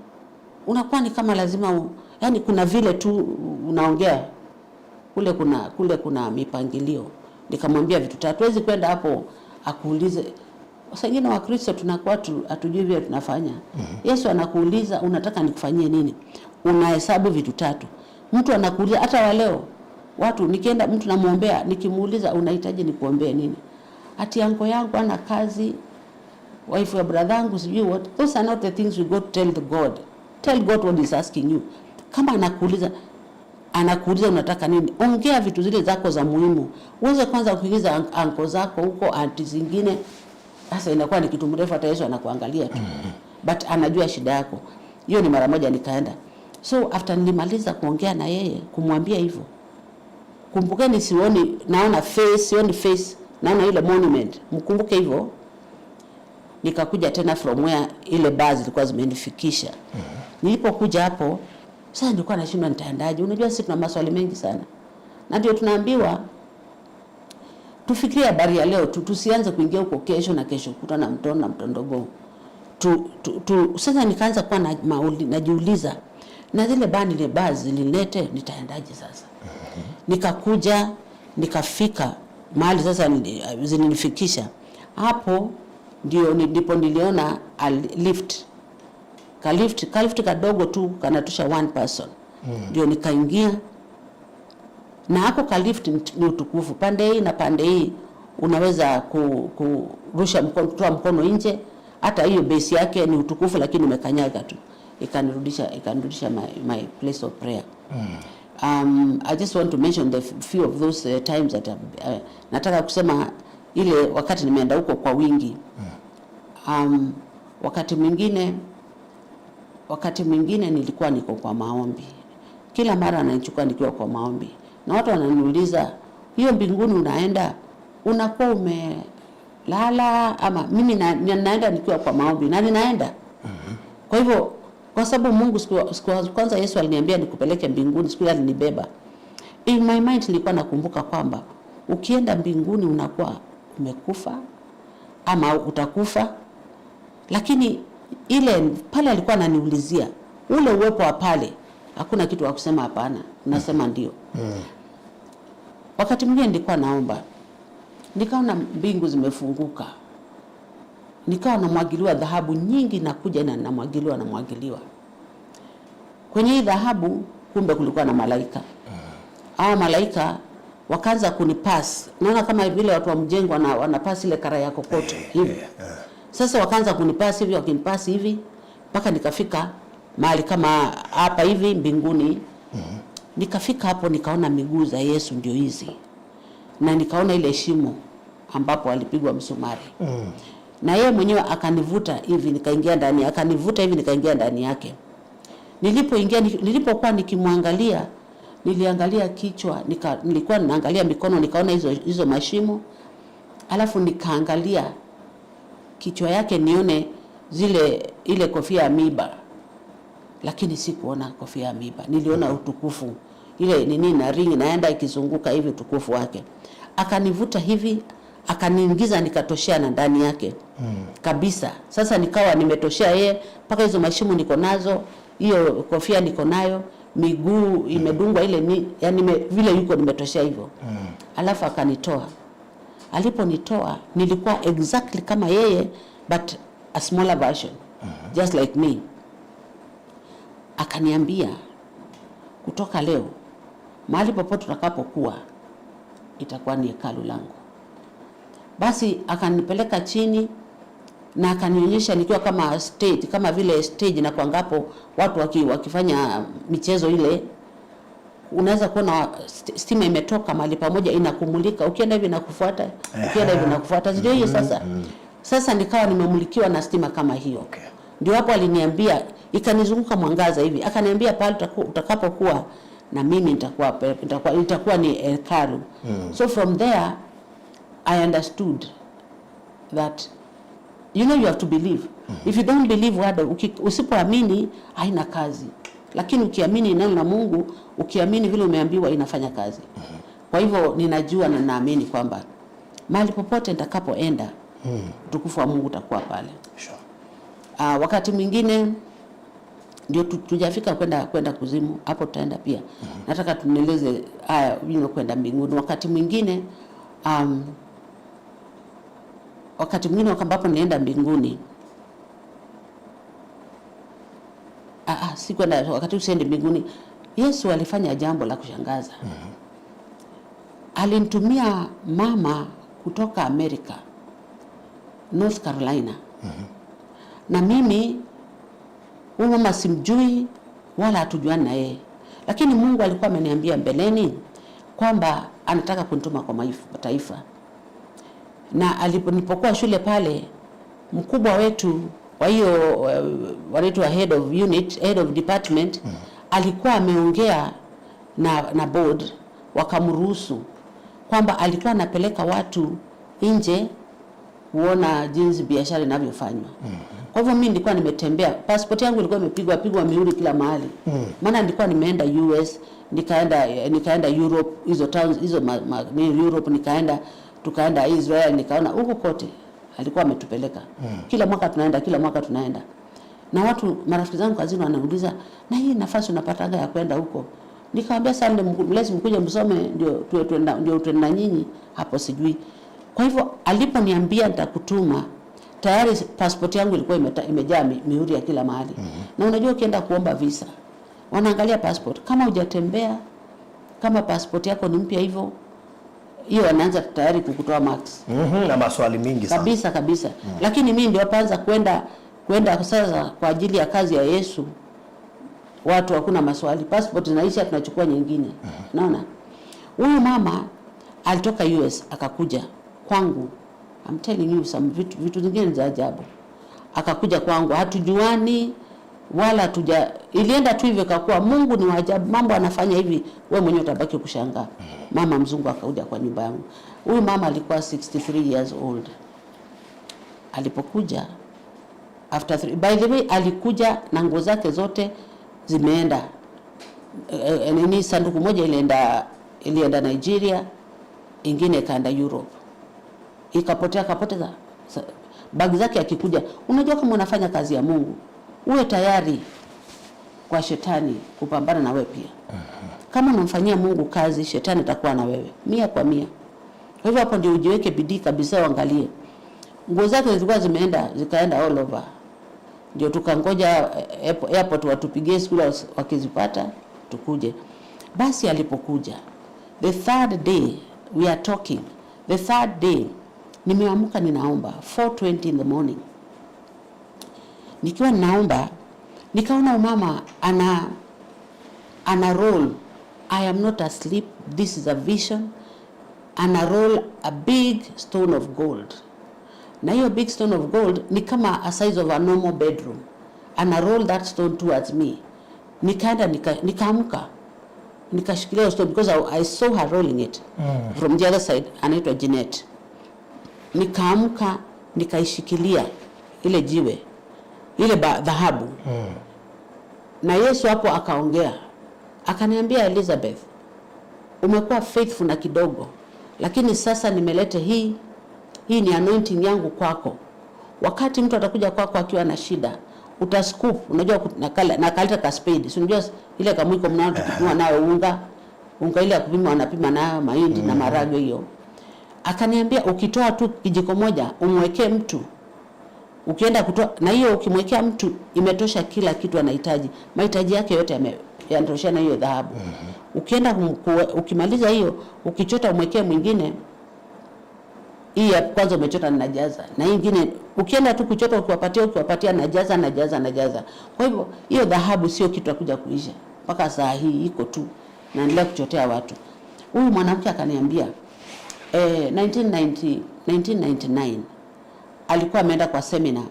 unakuwa ni kama lazima yani kuna vile tu unaongea kule kuna mipangilio. Nikamwambia vitu tatu, huwezi kwenda hapo akuulize. Saa ingine Wakristo tunakuwa hatujui vile tunafanya. Yesu anakuuliza, "Unataka nikufanyie nini?" Unahesabu vitu tatu. Mtu anakuuliza, hata wa leo watu, nikienda mtu namwombea, nikimuuliza, "Unahitaji nikuombee nini?" Ati uncle yangu ana kazi, wife ya brother yangu, sijui what. Those are not the things we go to tell the God. Tell God what is asking you. Kama anakuuliza unataka nini, ongea vitu zile zako za muhimu. Uweze kwanza kuingiza uncle zako huko, auntie zingine. Sasa inakuwa ni kitu mrefu, hata Yesu anakuangalia tu, but anajua shida yako. Hiyo ni mara moja nikaenda. So after nilimaliza kuongea na yeye, kumwambia hivyo, kumbukeni, sioni, naona face, sioni face, naona ile monument, mkumbuke hivyo. Nikakuja tena from where ile bars zilikuwa zimenifikisha. Nilipokuja hapo sasa nilikuwa nashindwa nitaendaje. Unajua sisi tuna maswali mengi sana, na ndio tunaambiwa tufikirie habari ya leo tu, tusianze kuingia huko kesho na kesho kutwa na mtondo na mtondogo tu. Sasa nikaanza kuwa najiuliza na zile bani ile bars zililete nitaendaje sasa. Nikakuja nikafika mahali sasa zilinifikisha hapo, ndio ndipo niliona a lift, ka lift kadogo tu kanatosha one person. Ndio nikaingia na hako ka lift ni utukufu. Pande hii na pande hii unaweza kurusha mkono, kutoa mkono nje. Hata hiyo base yake ni utukufu, lakini umekanyaga tu, ikanirudisha my place of prayer. I just want to mention the few of those times that nataka kusema ile wakati nimeenda huko kwa wingi. Wakati mwingine nilikuwa niko kwa maombi, kila mara ananichukua nikiwa kwa maombi, na watu wananiuliza, "Hiyo mbinguni unaenda unakuwa ume Lala ama mimi naenda nikiwa kwa maombi na ninaenda. Kwa hivyo kwa sababu Mungu siku kwanza Yesu aliniambia nikupeleke mbinguni, siku ile alinibeba. In my mind nilikuwa nakumbuka kwamba ukienda mbinguni unakuwa umekufa ama utakufa, lakini ile pale alikuwa ananiulizia ule uwepo wa pale, hakuna kitu wa kusema hapana, unasema ndio. Wakati mwingine nilikuwa naomba, nikaona mbingu zimefunguka, nikawa namwagiliwa dhahabu nyingi, nakuja na namwagiliwa namwagiliwa. Kwenye hii dhahabu kumbe kulikuwa na malaika. Hao malaika wakaanza kunipass, naona kama vile watu wa mjengo wanapass ile karai ya kokoto hivi. Sasa wakaanza kunipass hivi, wakinipass hivi mpaka nikafika mahali kama hapa hivi mbinguni. Nikafika hapo nikaona miguu za Yesu ndio hizi, na nikaona ile shimo ambapo alipigwa msumari. Na yeye mwenyewe akanivuta hivi nikaingia ndani, akanivuta hivi nikaingia ndani yake. Nilipoingia, nilipokuwa nikimwangalia, niliangalia kichwa, nilikuwa ninaangalia mikono, nikaona hizo mashimo. Alafu nikaangalia kichwa yake nione ile kofia ya miba, lakini sikuona kofia ya miba. Niliona utukufu ile nini na ring naenda ikizunguka hivi, utukufu wake. Akanivuta hivi akaniingiza, nikatoshea na ndani yake kabisa. Sasa nikawa nimetoshea yeye mpaka hizo mashimo niko nazo, hiyo kofia niko nayo, miguu imedungwa ile ni, yani vile yuko nimetoshea hivyo. Alafu akanitoa. Aliponitoa nilikuwa exactly kama yeye but a smaller version, just like me. Akaniambia kutoka leo mahali popote utakapokuwa itakuwa ni hekalu langu. Basi akanipeleka chini na akanionyesha nikiwa kama stage, kama vile stage na kwangapo watu wakifanya michezo ile, unaweza kuona stima imetoka mahali pamoja inakumulika, ukienda hivi inakufuata, ukienda hivi inakufuata, ndio hiyo sasa. Sasa nikawa nimemulikiwa na stima kama hiyo. Ndio hapo aliniambia, ikanizunguka mwangaza hivi, akaniambia pale utakapokuwa na mimi nitakuwa ni hekalu. So from there I understood that you have to believe. If you don't believe word, usipoamini haina kazi. Lakini ukiamini neno la Mungu, ukiamini vile umeambiwa, inafanya kazi. Kwa hivyo ninajua na naamini kwamba mahali popote nitakapoenda, utukufu wa Mungu utakuwa pale. Wakati mwingine ndio tujafika kwenda kuzimu, hapo tutaenda pia. Nataka tunieleze haya, kwenda mbinguni. Wakati mwingine ambapo nilienda mbinguni, si kwenda, wakati usiendi mbinguni, Yesu alifanya jambo la kushangaza. Alimtumia mama kutoka Amerika, North Carolina. Na mimi huyu mama simjui wala hatujuani na yeye, lakini Mungu alikuwa ameniambia mbeleni kwamba anataka kunituma kwa mataifa. Na nilipokuwa shule pale, mkubwa wetu kwa hiyo wanaitwa head of unit, head of department, alikuwa ameongea na board, wakamruhusu kwamba alikuwa anapeleka watu nje kuona jinsi biashara inavyofanywa. Kwa hivyo mimi nilikuwa nimetembea, passport yangu ilikuwa imepigwa pigwa mihuri kila mahali. Maana nilikuwa nimeenda US, nikaenda Europe, hizo towns hizo ni Europe, tukaenda Israel, nikaona huko kote alikuwa ametupeleka. Kila mwaka tunaenda, kila mwaka tunaenda. Na watu marafiki zangu kazini wanauliza, na hii nafasi unapataga ya kwenda huko? Nikamwambia sasa lazima mkuje msome ndio tuwe tuenda, ndio tuende na nyinyi hapo sijui. Kwa hivyo aliponiambia nitakutuma, tayari passport yangu ilikuwa imejaa mihuri ya kila mahali. Na unajua ukienda kuomba visa, wanaangalia passport. Kama hujatembea, kama passport yako ni mpya hivyo, hiyo wanaanza tayari kukutoa marks. Na maswali mingi sana. Kabisa kabisa. Lakini mimi ndio kwanza kwenda sasa kwa ajili ya kazi ya Yesu. Watu hakuna maswali, passport inaisha, tunachukua nyingine. Unaona? Huyu mama alitoka US akakuja kwangu. I'm telling you some vitu zingine za ajabu. Akakuja kwangu, hatujuani wala hatuja, ilienda tu hivyo ikakuwa Mungu ni wa ajabu, mambo anafanya hivi, wewe mwenyewe utabaki kushangaa. Mama mzungu akakuja kwa nyumba yangu. Huyu mama alikuwa 63 years old. Alipokuja after three, by the way, alikuja na nguo zake zote zimeenda, nini, sanduku moja ilienda Nigeria, ingine ikaenda Europe, ikapotea, akapoteza bagi zake. Akikuja, unajua kama unafanya kazi ya Mungu, uwe tayari kwa shetani kupambana na wewe pia. Kama unamfanyia Mungu kazi, shetani atakuwa na wewe 100%. Kwa hivyo hapo ndio ujiweke bidii kabisa, uangalie nguo zake zilikuwa zimeenda, zikaenda all over. Ndio tukangoja airport watupigie siku wakizipata tukuje. Basi alipokuja the third day, we are talking the third day, nimeamka ninaomba 4:20 in the morning, nikiwa ninaomba nikaona umama ana roll. I am not asleep, this is a vision. Ana roll a big stone of gold, na hiyo big stone of gold ni kama a size of a normal bedroom. Ana roll that stone towards me. Nikaenda nikaamka, nikashikilia hiyo stone because I saw her rolling it from the other side. Anaitwa Jeanette. Nikaamka, nikaishikilia ile jiwe, ile dhahabu, na Yesu hapo akaongea, akaniambia, "Elizabeth, umekuwa faithful na kidogo, lakini sasa nimeleta hii. Hii ni anointing yangu kwako. Wakati mtu atakuja kwako akiwa na shida, utascoop." Unajua na kaleta ka spade, si unajua ile kamwiko mnao tukipima nayo unga, unga ile ya kupima, wanapima nayo mahindi na maharagwe hiyo. Akaniambia, "Ukitoa tu kijiko moja umwekee mtu, ukienda kutoa na hiyo, ukimwekea mtu, imetosha kila kitu anahitaji, mahitaji yake yote yanatoshana hiyo dhahabu. Ukienda ukimaliza hiyo, ukichota umwekee mwingine, hii ya kwanza umechota najaza, na hii ingine ukienda tu kuchota, ukiwapatia, ukiwapatia, najaza, najaza, najaza." Kwa hivyo hiyo dhahabu sio kitu akuja kuisha, mpaka saa hii iko tu, naendelea kuchotea watu. Huyu mwanamke akaniambia, 1990, 1999 alikuwa ameenda kwa seminar.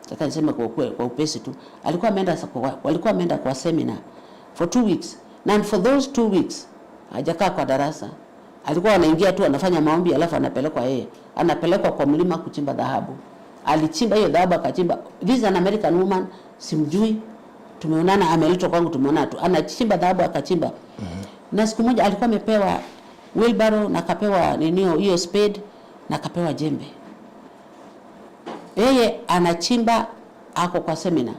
Sasa niseme kwa upesi tu, walikuwa ameenda kwa seminar for 2 weeks, na for those 2 weeks hajakaa kwa darasa. Alikuwa anaingia tu, anafanya maombi, alafu anapelekwa, yeye anapelekwa kwa mlima kuchimba dhahabu. Alichimba hiyo dhahabu, akachimba. This is an American woman, simjui, tumeonana, ameletwa kwangu, tumeonana tu, anachimba dhahabu, akachimba. Na siku moja alikuwa amepewa wheelbarrow na akapewa ninio hiyo spade na akapewa jembe. Yeye anachimba, ako kwa semina,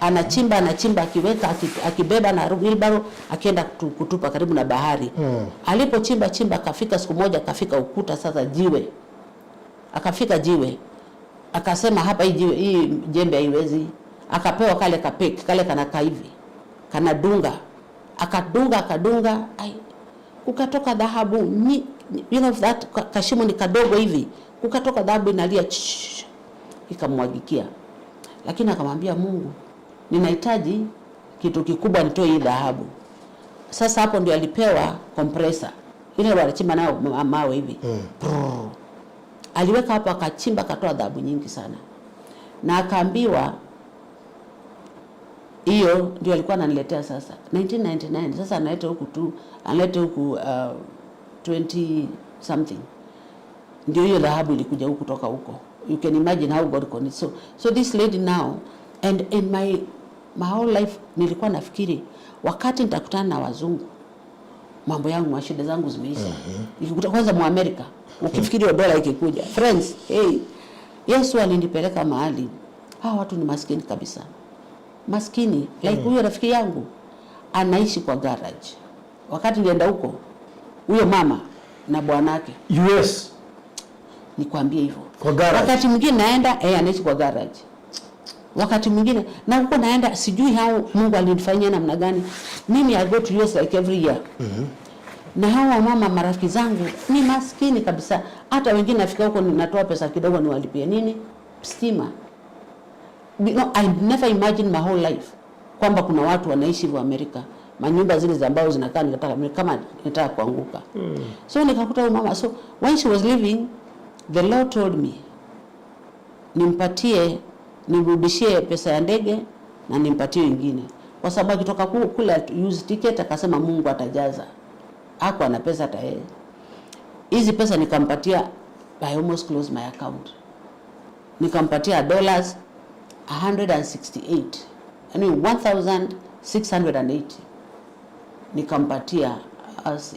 anachimba, anachimba, akiweka, akibeba na wheelbarrow, akienda kutupa karibu na bahari. Alipochimba chimba, akafika siku moja akafika ukuta sasa, jiwe, akafika jiwe, akasema, "Hapa hii jiwe, hii jembe haiwezi." Akapewa kale kapick, kale kanakaa hivi, kanadunga, akadunga, akadunga, ai, kukatoka dhahabu you know that kashimo ni kadogo hivi, kukatoka dhahabu inalia shh, ikamwagikia. Lakini akamwambia Mungu, "Ninahitaji kitu kikubwa nitoe hii dhahabu." Sasa hapo ndio alipewa compressor ile wanachimba nayo mawe hivi. Prrr. Aliweka hapo, akachimba, akatoa dhahabu nyingi sana, na akaambiwa hiyo ndio alikuwa ananiletea sasa 1999. Sasa analeta huku tu, analeta huku 20 something, ndio hiyo dhahabu ilikuja huku kutoka huko. You can imagine how God connects. So this lady now, and in my whole life nilikuwa nafikiri wakati nitakutana na wazungu, mambo yangu, mashida zangu zimeisha. Ikikuta kwanza Muamerika, ukifikiri hiyo dola ikikuja, friends, hey, Yesu alinipeleka mahali hawa watu ni maskini kabisa, maskini like huyo rafiki yangu anaishi kwa garage. Wakati nilienda huko, huyo mama na bwanake, US? Nikwambie hivyo. Kwa garage? Wakati mwingine naenda, anaishi kwa garage. Wakati mwingine na huko naenda, sijui how Mungu alinifanyia namna gani. Mimi I go to US like every year. Na hawa mama marafiki zangu ni maskini kabisa. Hata wengine nafika huko natoa pesa kidogo niwalipie nini? Stima. I never imagined my whole life kwamba kuna watu wanaishi hivyo Amerika, manyumba zile za mbao zinakaa nikataka kama nitaka kuanguka. So nikakuta huyu mama, so when she was leaving, the Lord told me nimpatie, nimrudishie pesa ya ndege na nimpatie wengine, kwa sababu akitoka kule use ticket, akasema Mungu atajaza, hakuwa na pesa hata yeye. Hizi pesa nikampatia, I almost closed my account. Nikampatia dollars 168, I mean 1680. Nikampatia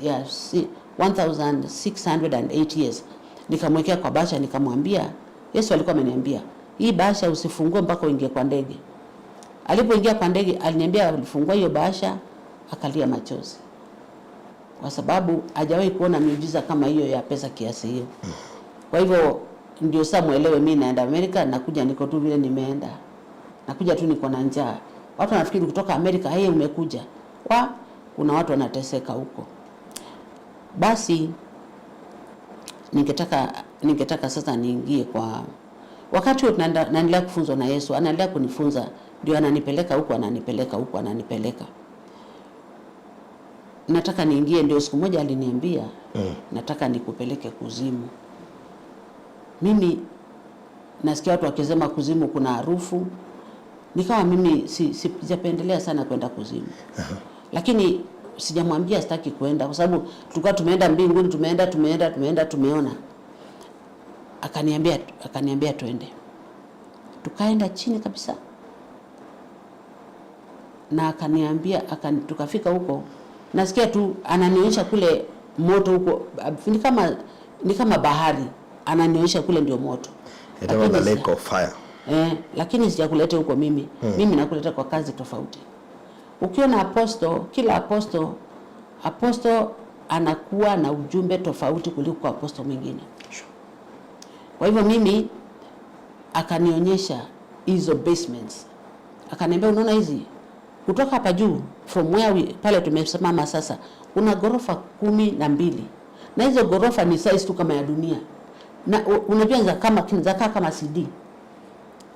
yeah, 1608 years. Nikamwekea kwa bahasha, nikamwambia Yesu alikuwa ameniambia hii bahasha usifungue mpaka uingie kwa ndege. Alipoingia kwa ndege aliniambia alifungua hiyo bahasha akalia machozi, kwa sababu hajawahi kuona miujiza kama hiyo ya pesa kiasi hiyo. Kwa hivyo ndio sasa muelewe, mimi naenda Amerika, nakuja niko tu vile nimeenda, nakuja tu niko na njaa. Watu wanafikiri kutoka Amerika, hey, umekuja kwa, kuna watu wanateseka huko. Basi ningetaka sasa niingie kwa wakati huo naendelea kufunzwa na Yesu, anaendelea kunifunza, ndio ananipeleka huko, ananipeleka huko, ananipeleka. Nataka niingie, ndio siku moja aliniambia nataka nikupeleke kuzimu. Mimi nasikia watu wakisema kuzimu kuna harufu, nikawa mimi sijapendelea sana kwenda kuzimu. Lakini sijamwambia sitaki kwenda, kwa sababu tulikuwa tumeenda mbinguni, tumeenda, tumeenda, tumeenda, tumeona. Akaniambia twende. Tukaenda chini kabisa. Na akaniambia, tukafika huko, nasikia tu ananionyesha kule moto huko, ni kama bahari, ananionyesha kule ndio moto. Itakuwa the lake of fire. Lakini sijakuleta huko mimi. Mimi nakuleta kwa kazi tofauti. Ukiona apostle, kila apostle anakuwa na ujumbe tofauti kuliko apostle mwingine. Kwa hivyo mimi akanionyesha hizo basements. Akaniambia unaona hizi kutoka hapa juu from where we, pale tumesimama sasa, una ghorofa 12. Na hizo ghorofa ni size tu kama ya dunia. Na unajua za kama zakaa kama CD.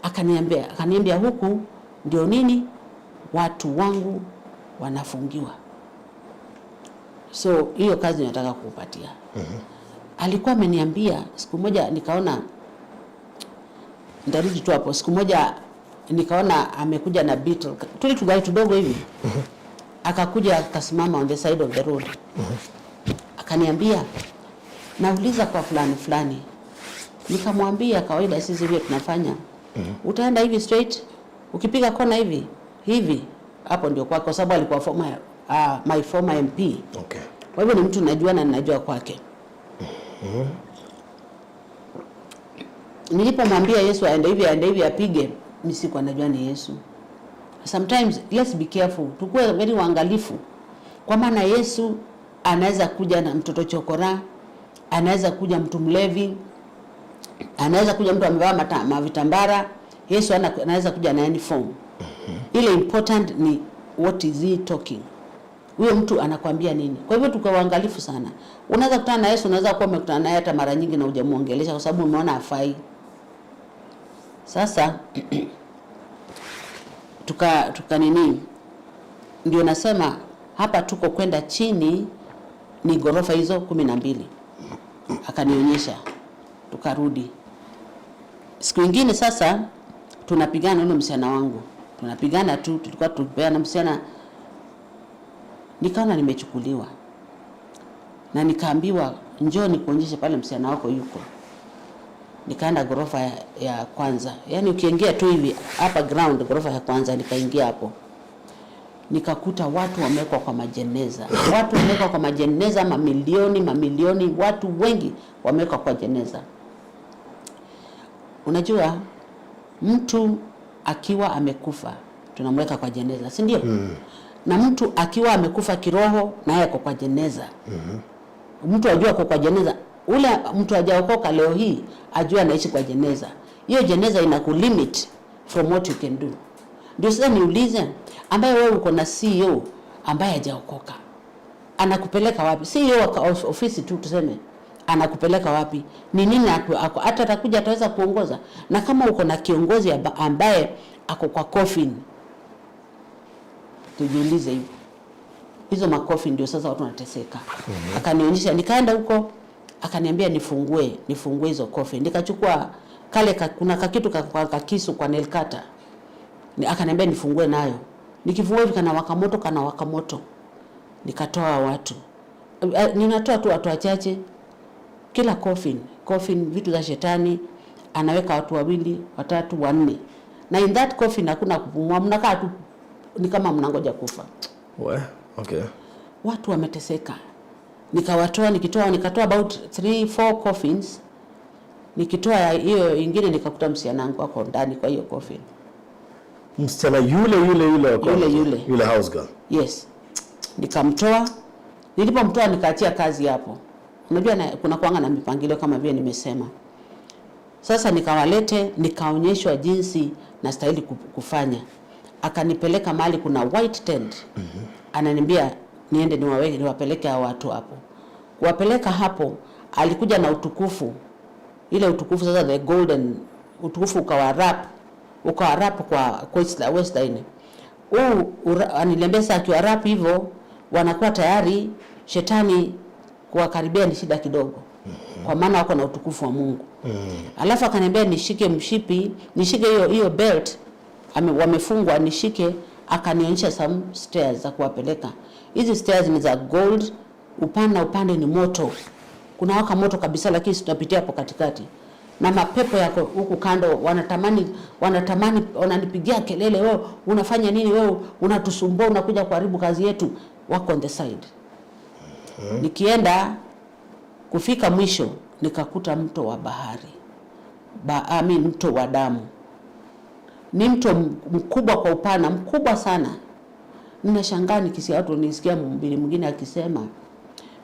Akaniambia huku ndio nini watu wangu wanafungiwa. So hiyo kazi nataka kukupatia. Alikuwa ameniambia siku moja, nikaona ndarudi tu hapo. Siku moja nikaona amekuja na Beetle, tuli tugari tudogo hivi. Akakuja akasimama on the side of the road. Akaniambia nauliza kwa fulani fulani. Nikamwambia kawaida sisi vile tunafanya. Utaenda hivi straight, ukipiga kona hivi hivi, hapo ndio kwake, kwa sababu alikuwa my former MP. Kwa hivyo ni mtu najua na ninajua kwake. Nilipomwambia Yesu aende hivi, aende hivi apige, mimi sikuwa najua ni Yesu. Sometimes let's be careful, tukue very waangalifu. Kwa maana Yesu anaweza kuja na mtoto chokora, anaweza kuja mtu mlevi, anaweza kuja mtu amevaa mavitambara. Yesu anaweza kuja na uniform. Ile important ni what is he talking? Huyo mtu anakuambia nini? Kwa hivyo tuko waangalifu sana. Unaweza kukutana na Yesu, unaweza kuwa umekutana naye hata mara nyingi na hujamuongelesha kwa sababu umeona hafai. Sasa tuka nini? Ndio nasema hapa tuko kwenda chini ni ghorofa hizo 12. Akanionyesha, tukarudi. Siku nyingine sasa tunapigana na msichana wangu. Tunapigana tu, tulikuwa tukipeana msichana. Nikaona nimechukuliwa. Na nikaambiwa njoo nikuonyeshe pale msichana wako yuko. Nikaenda ghorofa ya kwanza. Yaani ukiingia tu hivi hapa ground, ghorofa ya kwanza, nikaingia hapo. Nikakuta watu wamewekwa kwa majeneza. Watu wamewekwa kwa majeneza, mamilioni, mamilioni, watu wengi wamewekwa kwa jeneza. Unajua mtu akiwa amekufa tunamweka kwa jeneza, si ndio? Na mtu akiwa amekufa kiroho naye ako kwa jeneza. Mtu ajua ako kwa jeneza. Ule mtu hajaokoka leo hii ajua anaishi kwa jeneza. Hiyo jeneza inakulimit from what you can do. Ndio sasa niulize, ambaye wewe uko na CEO ambaye hajaokoka anakupeleka wapi? CEO wa ofisi tu tuseme, anakupeleka wapi? Ni nini hata atakuja ataweza kuongoza? Na kama uko na kiongozi ambaye ako kwa coffin, tujiulize hivyo. Hizo makofi ndio sasa watu wanateseka. Akanionyesha, nikaenda huko, akaniambia nifungue hizo coffin. Nikachukua kale kuna kakitu kakisu kwa nail cutter. Akaniambia nifungue nayo. Nikifungua hivi kana waka moto, kana waka moto. Nikatoa watu. Ninatoa tu watu wachache. Kila coffin, coffin vitu za shetani. Anaweka watu wawili, watatu, wanne, na in that coffin hakuna kupumua, mnakaa tu ni kama mnangoja kufa. We, okay. Watu wameteseka. Nikawatoa, nikitoa, nikatoa about 3 4 coffins. Nikitoa hiyo ingine nikakuta msichana wangu ako ndani kwa hiyo coffin. Msichana yule yule yule wa kwanza. Yule yule. Yule house girl. Yes, nikamtoa. Nilipomtoa nikaachia kazi hapo. Unajua kuna kuanga na mipangilio kama vile nimesema. Sasa nikawalete, nikaonyeshwa jinsi nastahili kufanya. Akanipeleka mahali kuna white tent. Ananiambia niende niwaweke, niwapeleke hao watu hapo. Kuwapeleka hapo, alikuja na utukufu, ile utukufu sasa, the golden utukufu ukawa wrap kwa waistline huu aniliambia sasa akiwa wrap hivyo wanakuwa tayari, shetani kuwakaribia ni shida kidogo, kwa maana wako na utukufu wa Mungu. Alafu akaniambia nishike mshipi, nishike hiyo hiyo belt wamefungwa, nishike. Akanionyesha some stairs za kuwapeleka. Hizi stairs ni za gold, upande na upande ni moto, kuna waka moto kabisa, lakini tunapitia hapo katikati na mapepo yako huku kando, wanatamani wanatamani, wananipigia kelele, "Wewe unafanya nini? Wewe unatusumbua, unakuja kuharibu kazi yetu." Wako on the side. Nikienda kufika mwisho nikakuta mto wa bahari I mean, mto wa damu. Ni mto mkubwa kwa upana, mkubwa sana. Ninashangaa nikisikia watu, nisikia mhubiri mwingine akisema,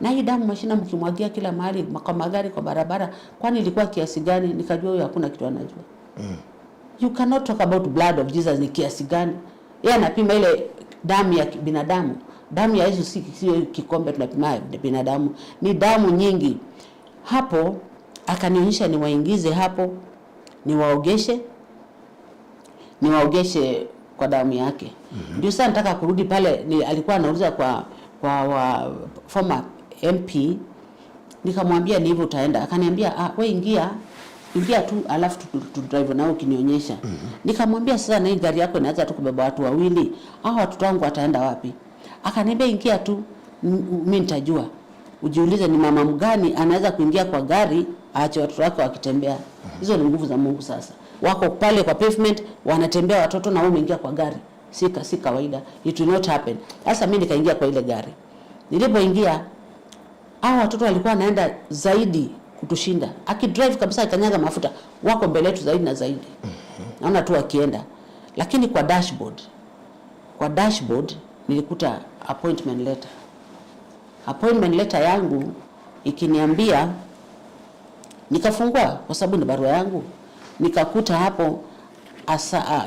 "Na hii damu mashina mkimwagia kila mahali kwa magari, kwa barabara, kwani ilikuwa kiasi gani?" Nikajua huyo hakuna kitu anajua. You cannot talk about blood of Jesus ni kiasi gani. Yeye anapima ile damu ya binadamu. Damu ya Yesu sio kikombe tunapima binadamu, ni damu nyingi. Hapo akanionyesha niwaingize hapo, niwaogeshe, niwaogeshe kwa damu yake. Ndio sasa nataka kurudi pale ni, alikuwa anauliza kwa wa former MP, nikamwambia ni hivyo utaenda. Akaniambia, "Ah, we ingia ingia tu alafu tu drive nao ukinionyesha." Nikamwambia, "Sasa na hii gari yako inaweza tu kubeba watu wawili, hao watoto wangu wataenda wapi?" Akaniambia, "Ingia tu, mimi nitajua." Ujiulize ni mama mgani anaweza kuingia kwa gari aache watoto wake wakitembea? Hizo ni nguvu za Mungu. Sasa wako pale kwa pavement wanatembea watoto na wewe umeingia kwa gari. Si kawaida, it will not happen. Sasa mimi nikaingia kwa ile gari. Nilipoingia, hao watoto walikuwa wanaenda zaidi kutushinda. Akidrive kabisa, akanyaga mafuta, wako mbele yetu zaidi na zaidi. Naona tu wakienda, lakini kwa dashboard nilikuta appointment letter. Appointment letter yangu ikiniambia, nikafungua kwa sababu ni barua yangu, nikakuta hapo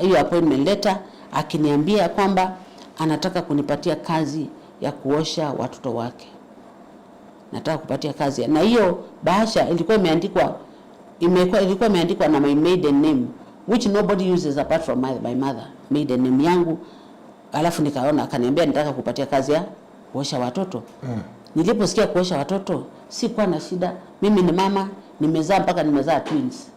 hiyo appointment letter akiniambia kwamba anataka kunipatia kazi ya kuosha watoto wake, nataka kupatia kazi. Na hiyo bahasha ilikuwa imeandikwa imekuwa ilikuwa imeandikwa na my maiden name, which nobody uses apart from my mother, maiden name yangu. Alafu nikaona akaniambia, "Nataka kupatia kazi ya kuosha watoto." Niliposikia kuosha watoto sikuwa na shida. Mimi ni mama, nimezaa mpaka nimezaa twins.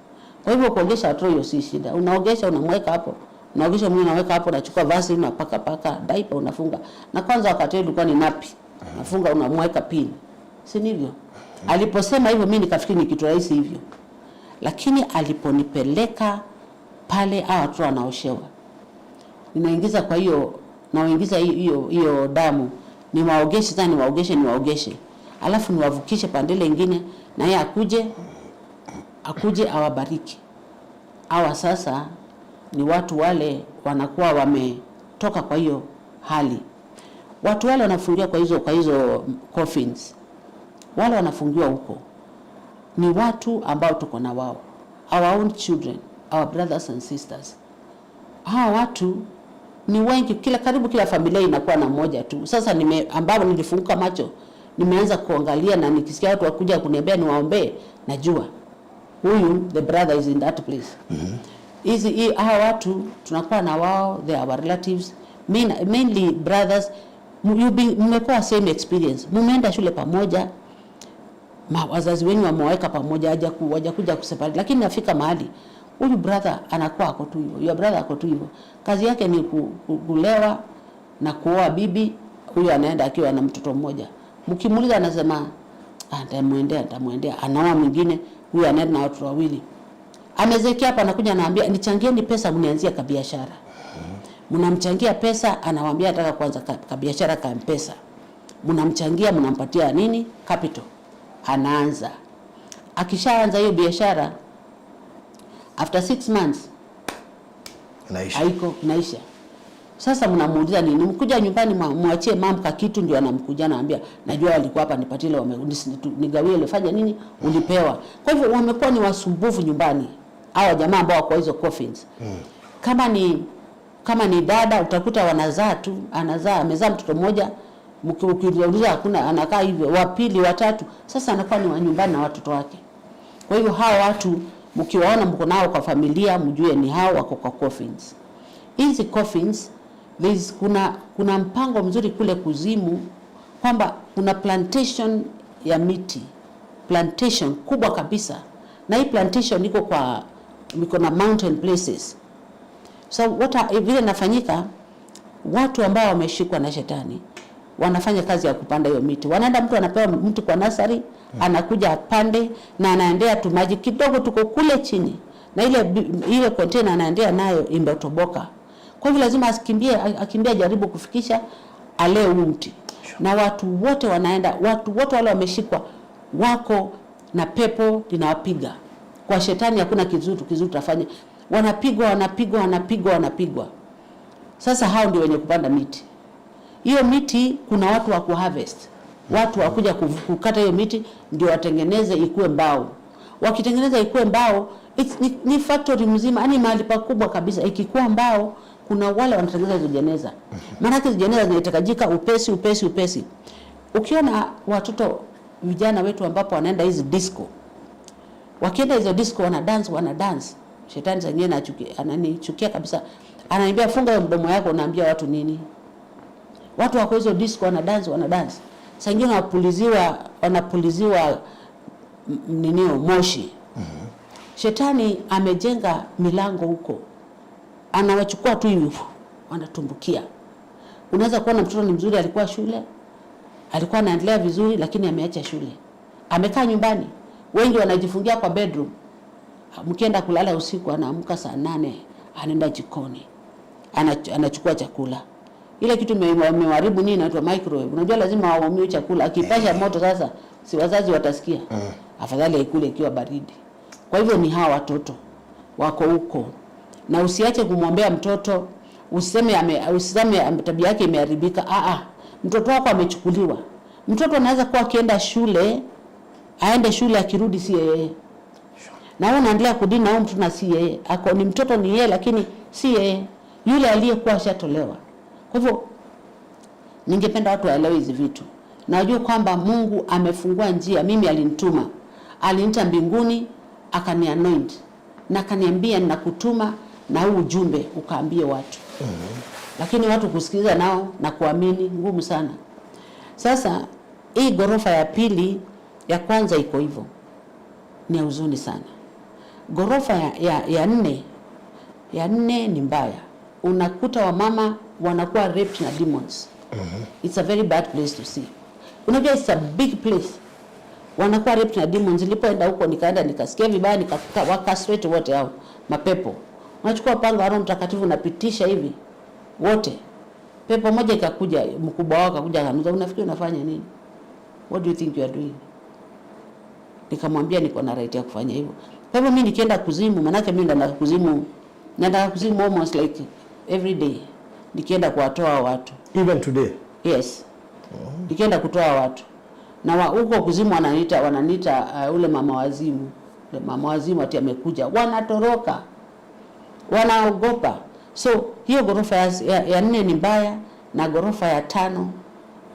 Kwa hivyo kuogesha watoto hiyo si shida. Unaogesha, unamweka hapo, unaogesha mwingine, unaweka hapo, unachukua vaseline, unapaka paka diaper, unafunga. Na kwanza wakati ilikuwa ni nappy, unafunga, unamweka pin, si ndivyo? Aliposema hivyo mimi nikafikiri ni kitu rahisi hivyo, lakini aliponipeleka pale hao watoto wanaoshewa, ninaingiza kwa hiyo nawaingiza hiyo hiyo damu, niwaogeshe sasa, niwaogeshe niwaogeshe, alafu niwavukishe pande ile ingine, na yeye akuje awabariki. Hawa sasa ni watu wale wanakuwa wametoka kwa hiyo hali. Watu wale wanafungiwa kwa hizo coffins, wale wanafungiwa huko ni watu ambao tuko na wao, our own children, our brothers and sisters. Hawa watu ni wengi, kila karibu kila familia inakuwa na mmoja tu. Sasa ambapo nilifunguka macho, nimeanza kuangalia na nikisikia watu wakuja kuniambia niwaombee, najua huyu the brother is in that place. Hizi hawa watu tunakuwa na wao, they are our relatives, mainly brothers. Mmekuwa same experience, mumeenda shule pamoja, wazazi wenu wamewaweka pamoja, hawajakuja kuseparate, lakini nafika mahali huyu brother anakuwa ako tu hivyo, your brother ako tu hivyo, kazi yake ni kulewa na kuoa bibi. Huyu anaenda akiwa na mtoto mmoja, mkimuuliza anasema, "Ah, nitamwendea, nitamwendea." Anaoa mwingine, huyu anaenda na watoto wawili. Amezeekea hapa, anakuja anaambia nichangieni pesa mnianzie kabiashara. Mnamchangia pesa, anawaambia nataka kuanza kabiashara ka M-Pesa. Mnamchangia, mnampatia nini? Capital. Anaanza. Akishaanza hiyo biashara, after 6 months Inaisha. Haiko, inaisha. Sasa mnamuuliza nini? Mkuja nyumbani mwachie mam kakitu, ndio anamkuja anaambia, najua walikuwa hapa nipatie ile nigawie ile, fanya nini, ulipewa. Kwa hivyo wamekuwa ni wasumbufu nyumbani, hawa jamaa ambao wako hizo coffins. Kama ni dada utakuta wanazaa tu, anazaa, amezaa mtoto mmoja, ukiuliza hakuna, anakaa hivyo, wa pili, watatu, sasa anakuwa ni wa nyumbani na watoto wake. Kwa hivyo hawa watu mkiwaona mko nao kwa familia, mjue ni hao wako kwa coffins. Hizi coffins kuna mpango mzuri kule kuzimu kwamba kuna plantation ya miti, plantation kubwa kabisa, na hii plantation iko na mountain places. So vile inafanyika, watu ambao wameshikwa na shetani wanafanya kazi ya kupanda hiyo miti. Wanaenda, mtu anapewa mti kwa nursery, anakuja apande na anaendea tu maji kidogo, tuko kule chini na ile container anaendea nayo imetoboka. Kwa hivyo lazima asikimbie, akimbie ajaribu kufikisha alee huu mti. Na watu wote wanaenda, watu wote wale wameshikwa wako na pepo linawapiga. Kwa shetani hakuna kizuri kizuri tafanya. Wanapigwa, wanapigwa, wanapigwa, wanapigwa. Sasa hao ndio wenye kupanda miti. Hiyo miti kuna watu wa kuharvest, watu wa kuja kukata hiyo miti ndio watengeneze ikuwe mbao. Wakitengeneza ikuwe mbao ni factory mzima, yani mahali pakubwa kabisa. Ikikuwa mbao, kuna wale wanatengeneza hizo jeneza, maanake hizo jeneza zinahitajika upesi upesi upesi. Ukiona watoto vijana wetu ambapo wanaenda hizi disco, wakienda hizo disco wana dance, wana dance, shetani saa ingine ananichukia kabisa, ananiambia funga hiyo mdomo yako, unaambia watu nini? Watu wako hizo disco wana dance, wana dance, saa ingine wanapuliziwa ninio moshi. Shetani amejenga milango huko, anawachukua tu hivi, wanatumbukia. Unaweza kuona mtoto ni mzuri, alikuwa shule, alikuwa anaendelea vizuri, lakini ameacha shule, amekaa nyumbani. Wengi wanajifungia kwa bedroom. Mkienda kulala usiku, anaamka saa 8, anaenda jikoni, anachukua chakula. Ile kitu imeharibu nini, inaitwa microwave. Unajua lazima waumie chakula, akipasha moto sasa, si wazazi watasikia? Afadhali aikule ikiwa baridi. Kwa hivyo ni hawa watoto wako huko, na usiache kumwombea mtoto, usiseme tabia yake imeharibika. Ah ah, mtoto wako amechukuliwa. Mtoto anaweza kuwa akienda shule, aende shule, akirudi si yeye, na wewe unaendelea kudeal na huyo mtoto na si yeye. Ako ni mtoto ni yeye, lakini si yeye yule aliyekuwa ashatolewa. Kwa hivyo ningependa watu waelewe hizi vitu na wajue kwamba Mungu amefungua njia. Mimi alinituma, aliniita mbinguni, akanianoint na akaniambia ninakutuma na huu ujumbe ukaambie watu. Lakini watu kusikiliza nao na kuamini ngumu sana. Sasa hii ghorofa ya pili, ya kwanza iko hivyo, ni ya huzuni sana. Ghorofa ya nne ni mbaya, unakuta wamama wanakuwa raped na demons. It's a very bad place to see. Unajua it's a big place, wanakuwa raped na demons. Nilipoenda huko nikaenda nikasikia vibaya, wakastraight wote hao mapepo. Unachukua panga wa Roho Mtakatifu unapitisha hivi wote. Pepo moja ikakuja, mkubwa wao akakuja akaniuliza, unafikiri unafanya nini? What do you think you are doing? Nikamwambia niko na right ya kufanya hivyo. Kwa hivyo mimi nikienda kuzimu, manake mimi naenda kuzimu, naenda kuzimu almost like every day, nikienda kuwatoa watu. Even today. Yes. Nikienda kutoa watu na huko kuzimu wananiita ule mama wazimu, ule mama wazimu ati amekuja, wanatoroka, wanaogopa. So hiyo ghorofa ya nne ni mbaya, na ghorofa ya tano,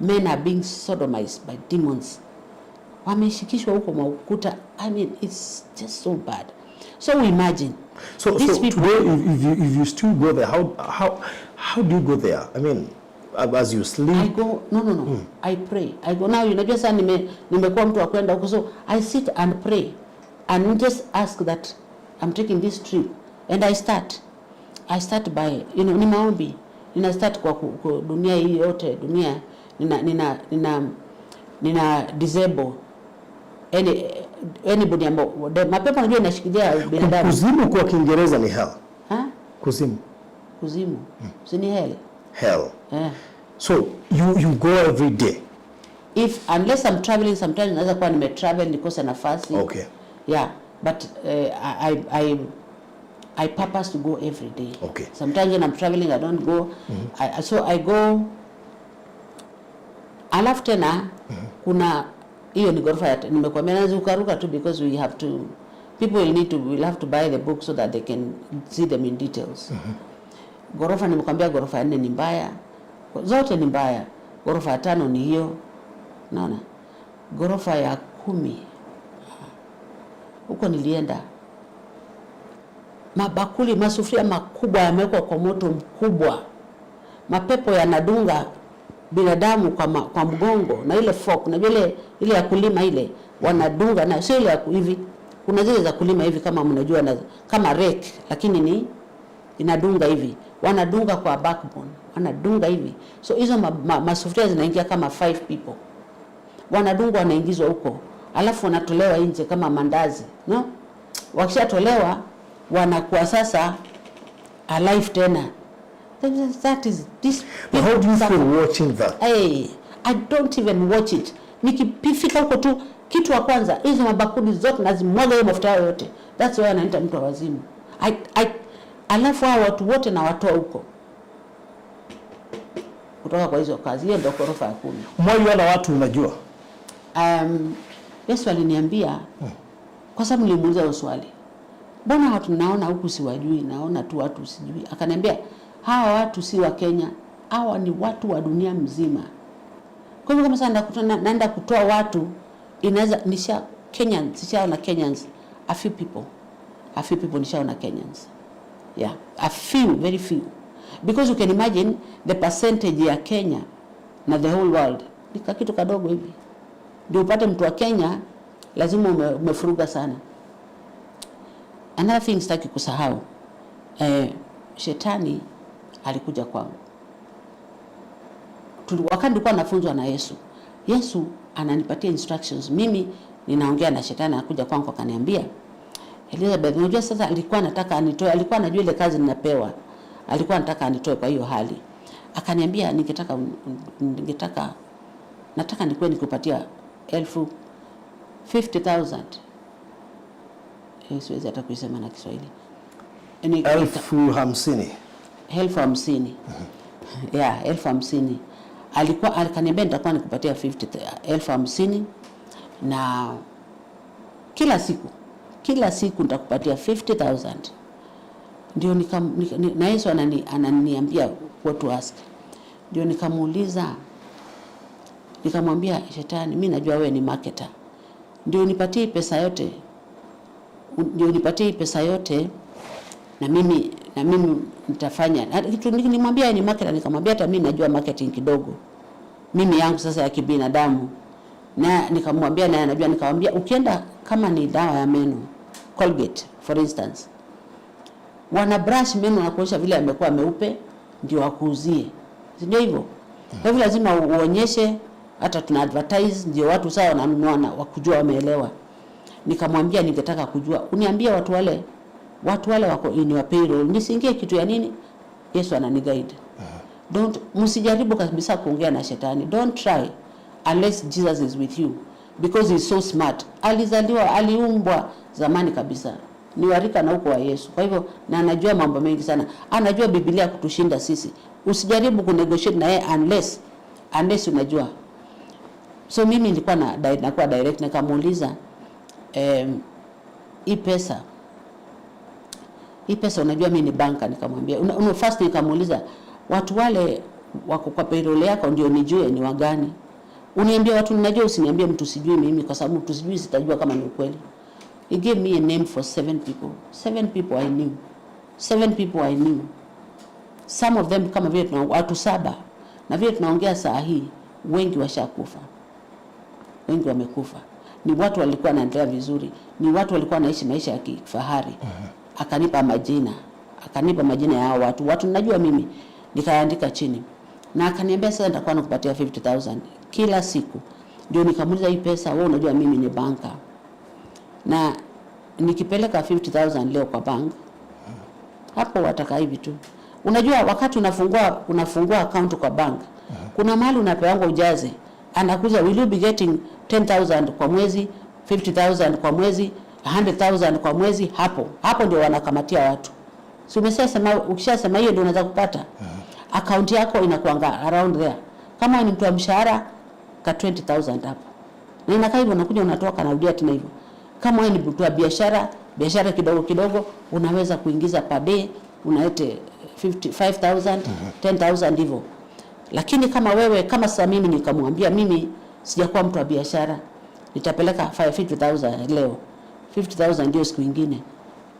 men are being sodomized by demons, wameshikishwa huko maukuta. I mean, it's just so bad. So we imagine these So people. Today, if you still go there, how do you go there? I mean, as you sleep. I go, no. I pray. I go now, unajua sasa nimekuwa mtu wa kwenda huko, so I sit and pray and just ask that I'm taking this trip and I start by ni maombi. Nina start kwa dunia hii yote, dunia nina disable any Anybody ambao mapepo unajua inashikilia binadamu. Kuzimu kwa Kiingereza ni hell. Ha? Kuzimu. Kuzimu. Si ni hell? Hell. Eh. So you go every day. If unless I'm traveling, sometimes naweza kuwa nimetravel nikose nafasi. Yeah, but I purpose to go every day. Sometimes when I'm traveling I don't go. So I go. Alafu tena kuna hiyo ni ghorofa ya, nimekuambia nazirukaruka tu because we have to people will need to will have to buy the book so that they can see them in details. Ghorofa, nimekwambia, ghorofa ya nne ni mbaya, zote ni mbaya. Ghorofa ya tano ni hiyo, naona ghorofa ya 10 huko nilienda, mabakuli, masufuria makubwa yamewekwa kwa moto mkubwa, mapepo yanadunga binadamu kwa mgongo na ile fork, unajua ile ya kulima ile wanadunga na sio ile ya hivi. Kuna zile za kulima hivi kama mnajua na, kama rake, lakini ni inadunga hivi, wanadunga kwa backbone, wanadunga hivi. So hizo masufuria zinaingia kama five people, wanadungwa, wanaingizwa huko, alafu wanatolewa nje kama mandazi, no? Wakishatolewa wanakuwa sasa alive tena. That is this But how do you people feel watching that? Hey, I don't even watch it. Nikifika huko tu, kitu wa kwanza, hizo mabakuli zote nazimwaga, hiyo mafuta yao yote. That's why anaita mtu wa wazimu. Alafu hao watu wote nawatoa huko kutoka kwa hizo kazi. Hiyo ndio ghorofa ya 10. Umewahi watu unajua? Yesu aliniambia, kwa sababu nilimuuliza hiyo swali, mbona watu naona huku siwajui, naona tu watu sijui. Akaniambia hawa watu si wa Kenya, hawa ni watu wa dunia mzima. Kwa hivyo kama sasa naenda kutoa watu, inaweza nisha Kenyans, nishaona Kenyans, a few people, a few people nishaona Kenyans. Yeah, a few, very few. Because you can imagine the percentage ya Kenya na the whole world ni kitu kadogo hivi. Ndio upate mtu wa Kenya lazima umefuruga sana. Another thing sitaki kusahau, shetani alikuja kwangu. Wakati nilikuwa nafunzwa na Yesu, Yesu ananipatia instructions, mimi ninaongea na shetani, anakuja kwangu akaniambia, "Elizabeth," unajua sasa alikuwa anataka anitoe, alikuwa anajua ile kazi ninapewa, alikuwa anataka anitoe kwa hiyo hali. Akaniambia, ningetaka nataka nikuwe nikupatia 50,000." Siwezi hata kuisema na Kiswahili. 50,000. 50,000. Yeah, 50,000. Alikuwa akaniambia nitakuwa nikupatia 50 50,000 na kila siku, kila siku nitakupatia 50,000. Ndio na Yesu ananiambia what to ask. Ndio nikamuuliza, nikamwambia shetani, mimi najua wewe ni marketer, ndio nipatie pesa yote, ndio nipatie pesa yote na mimi nitafanya. Na kitu nilimwambia ni marketer, nikamwambia hata mimi najua marketing kidogo, mimi yangu sasa ya kibinadamu, na nikamwambia naye anajua. Nikamwambia ukienda kama ni dawa ya meno, Colgate for instance, wana brush meno na kuonyesha vile yamekuwa meupe ndio wakuuzie, si ndio hivyo? Kwa hivyo lazima uonyeshe, hata tuna advertise ndio watu sawa wananunua na wakujua wameelewa. Nikamwambia ningetaka kujua, uniambie watu wale wako in your payroll, nisiingie kitu ya nini? Yesu ananiguide. Don't, msijaribu kabisa kuongea na shetani. Don't try unless Jesus is with you because he's so smart. Alizaliwa, aliumbwa zamani kabisa, ni warika na huko wa Yesu. Kwa hivyo na anajua mambo mengi sana, anajua Biblia kutushinda sisi. Usijaribu kunegotiate na yeye unless unajua. So mimi nilikuwa nakuwa direct, nikamuuliza, hii pesa unajua mimi ni banker. Nikamwambia first nikamuuliza watu wale wako kwa payroll yako ndio nijue ni wagani. Uniambie watu ninajua, usiniambie mtu sijui mimi, kwa sababu mtu sijui sitajua kama ni ukweli. He gave me a name for seven people. Seven people I knew. Seven people I knew. Some of them, kama vile tuna watu saba, na vile tunaongea saa hii wengi washakufa, wengi wamekufa. Ni watu walikuwa wanaendelea vizuri, ni watu walikuwa wanaishi maisha ya kifahari. Akanipa majina, akanipa majina ya hao watu, watu najua mimi, nikaandika chini na akaniambia sasa nitakuwa nakupatia 50,000 kila siku. Ndio nikamuuliza hii pesa, wewe unajua mimi ni banker. Na nikipeleka 50,000 leo kwa bank, hapo wataka hivi tu. Unajua wakati unafungua account kwa bank, kuna mahali unapeangwa ujaze, anakuja, "Will you be getting 10,000 kwa mwezi, 50,000 kwa mwezi, 100,000 kwa mwezi?" Hapo hapo ndio wanakamatia watu. Si umeshasema? Ukishasema hiyo ndio unaweza kupata. Account yako inakuanga around there. Kama ni mtu wa mshahara, ka 20,000 hapo, na inakaa hivyo, unakuja unatoka, narudia tena hivyo. Kama wewe ni mtu wa biashara, biashara kidogo kidogo, unaweza kuingiza per day, unalete 50, 5000, 10,000 hivyo. Lakini kama wewe, kama sasa mimi nikamwambia mimi sijakuwa mtu wa biashara, nitapeleka 50,000 leo, 50,000 ndio siku ingine.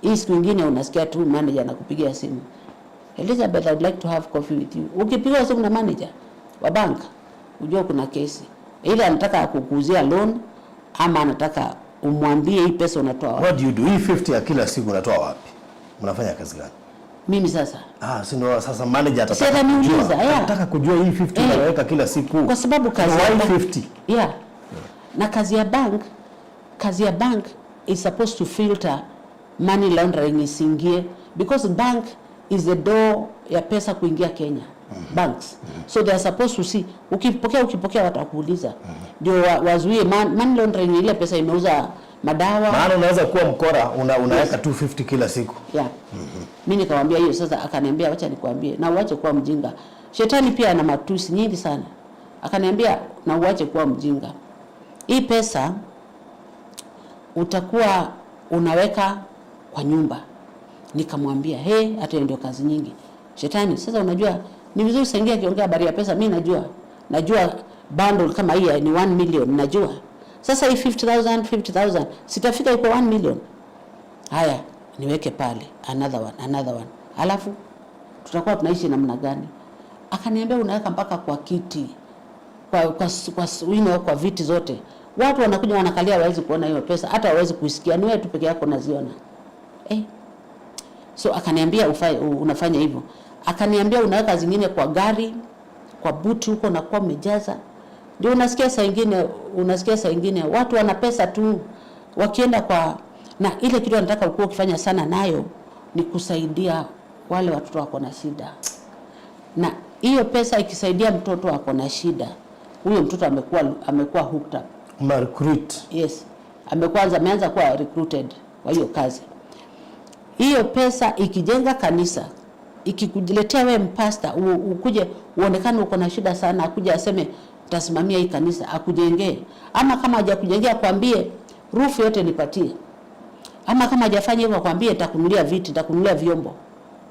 Hii siku ingine unasikia tu manager anakupigia simu, "Elizabeth, I would like to have coffee with you." Ukipigiwa simu na manager wa bank, ujue kuna kesi. Either anataka kukuuzia loan ama anataka umwambie hii pesa unatoa wapi. What do you do? Hii 50 ya kila siku unatoa wapi? Mnafanya kazi gani? Mimi sasa Ah, si ndio sasa manager Si atataka ataniuliza, kujua. Yeah. Anataka kujua hii 50 unaweka kila siku. Kwa sababu kazi Why ya bank, 50? Yeah. Na kazi ya bank is supposed to filter money laundering isiingie, because bank is the door ya pesa kuingia Kenya. Banks. So they are supposed to see, ukipokea watakuuliza. Ndio wazuie money laundering, ile pesa imeuza madawa. Maana unaweza kuwa mkora, unaweka 250 kila siku. Yeah. Mi nikamwambia hiyo sasa, akaniambia, "Wacha nikwambie na uache kuwa mjinga." Shetani pia ana matusi nyingi sana. Akaniambia, "Na uache kuwa mjinga. Hii pesa utakuwa unaweka kwa nyumba." Nikamwambia, "He, hata hiyo ndio kazi nyingi." Shetani sasa, unajua ni vizuri saingia akiongea habari ya pesa, mi najua bundle kama hii ni 1 million, najua. Sasa hii 50,000 50,000 sitafika iko 1 million. Haya, niweke pale another one, another one, alafu tutakuwa tunaishi namna gani? Akaniambia, "Unaweka mpaka kwa kiti, kwa viti zote. Watu wanakuja wanakalia, hawawezi kuona hiyo pesa, hata hawawezi kuisikia, ni wewe tu peke yako unaziona." Eh. So akaniambia unafanya hivyo. Akaniambia unaweka zingine kwa gari, kwa buti huko unakuwa umejaza. Ndio unasikia saa ingine watu wana pesa tu wakienda kwa, na ile kitu anataka ukuwa ukifanya sana nayo ni kusaidia wale watoto wako na shida, na hiyo pesa ikisaidia mtoto ako na shida, huyo mtoto amekuwa hooked up. Ma recruit. Yes, ameanza kuwa recruited kwa hiyo kazi. Hiyo pesa ikijenga kanisa, ikikuletea wewe mpasta, ukuje uonekane uko na shida sana, akuja aseme tasimamia hii kanisa, akujengee, ama kama hajakujengea akwambie roof yote nipatie, ama kama hajafanya hivyo akwambie nitakununulia viti, nitakununulia vyombo.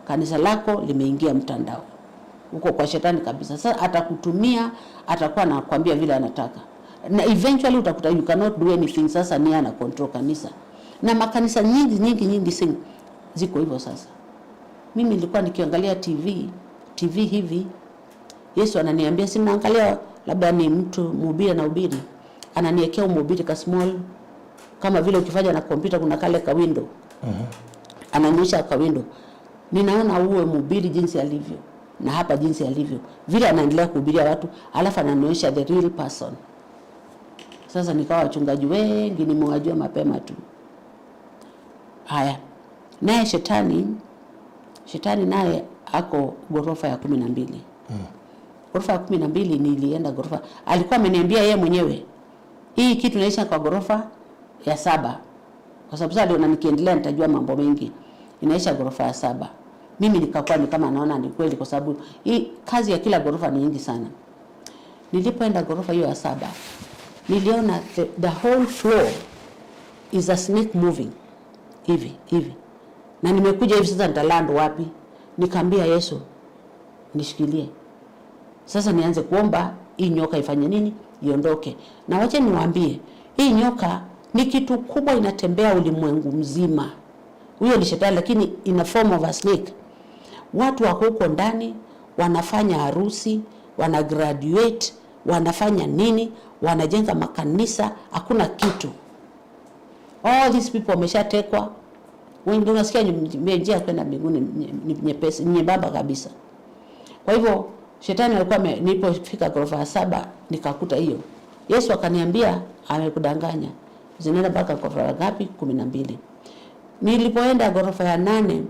Kanisa lako limeingia mtandao huko kwa shetani kabisa. Sasa atakutumia, atakuwa anakwambia vile anataka, na eventually utakuta you cannot do anything. Sasa ni ana control kanisa, na makanisa nyingi nyingi nyingi ziko hivyo. Sasa mimi nilikuwa nikiangalia TV hivi, Yesu ananiambia, si naangalia labda ni mtu mhubiri anahubiri, ananiwekea mhubiri ka small, kama vile ukifanya na kompyuta kuna kale ka window, ananionyesha ka window, ninaona uwe mhubiri jinsi alivyo na hapa jinsi alivyo, vile anaendelea kuhubiria watu, alafu ananionyesha the real person. Sasa nikawa wachungaji wengi nimewajua mapema tu. Haya, naye shetani naye ako ghorofa ya 12. Ghorofa ya 12, nilienda ghorofa, alikuwa ameniambia yeye mwenyewe hii kitu naisha kwa ghorofa ya saba, kwa sababu sasa aliona nikiendelea nitajua mambo mengi. Inaisha ghorofa ya saba. Mimi nikakuwa ni kama naona ni kweli, kwa sababu hii kazi ya kila ghorofa ni nyingi sana. Nilipoenda ghorofa hiyo ya saba, niliona the whole floor is a snake moving hivi hivi, na nimekuja hivi sasa nitaland wapi? Nikaambia Yesu, "Nishikilie sasa, nianze kuomba hii nyoka ifanye nini, iondoke." Na wacha niwaambie, hii nyoka ni kitu kubwa, inatembea ulimwengu mzima. Huyo ni shetani, lakini in a form of a snake. Watu wako huko ndani wanafanya harusi, wana graduate, wanafanya nini, wanajenga makanisa, hakuna kitu. All these people wameshatekwa. Wengi unasikia njia ya kwenda mbinguni ni nyepesi, ni nyembamba kabisa. Kwa hivyo shetani alikuwa, nilipofika ghorofa ya saba nikakuta hiyo. Yesu akaniambia, "Amekudanganya. Zinaenda mpaka ghorofa ngapi? 12. Nilipoenda ghorofa ya 8,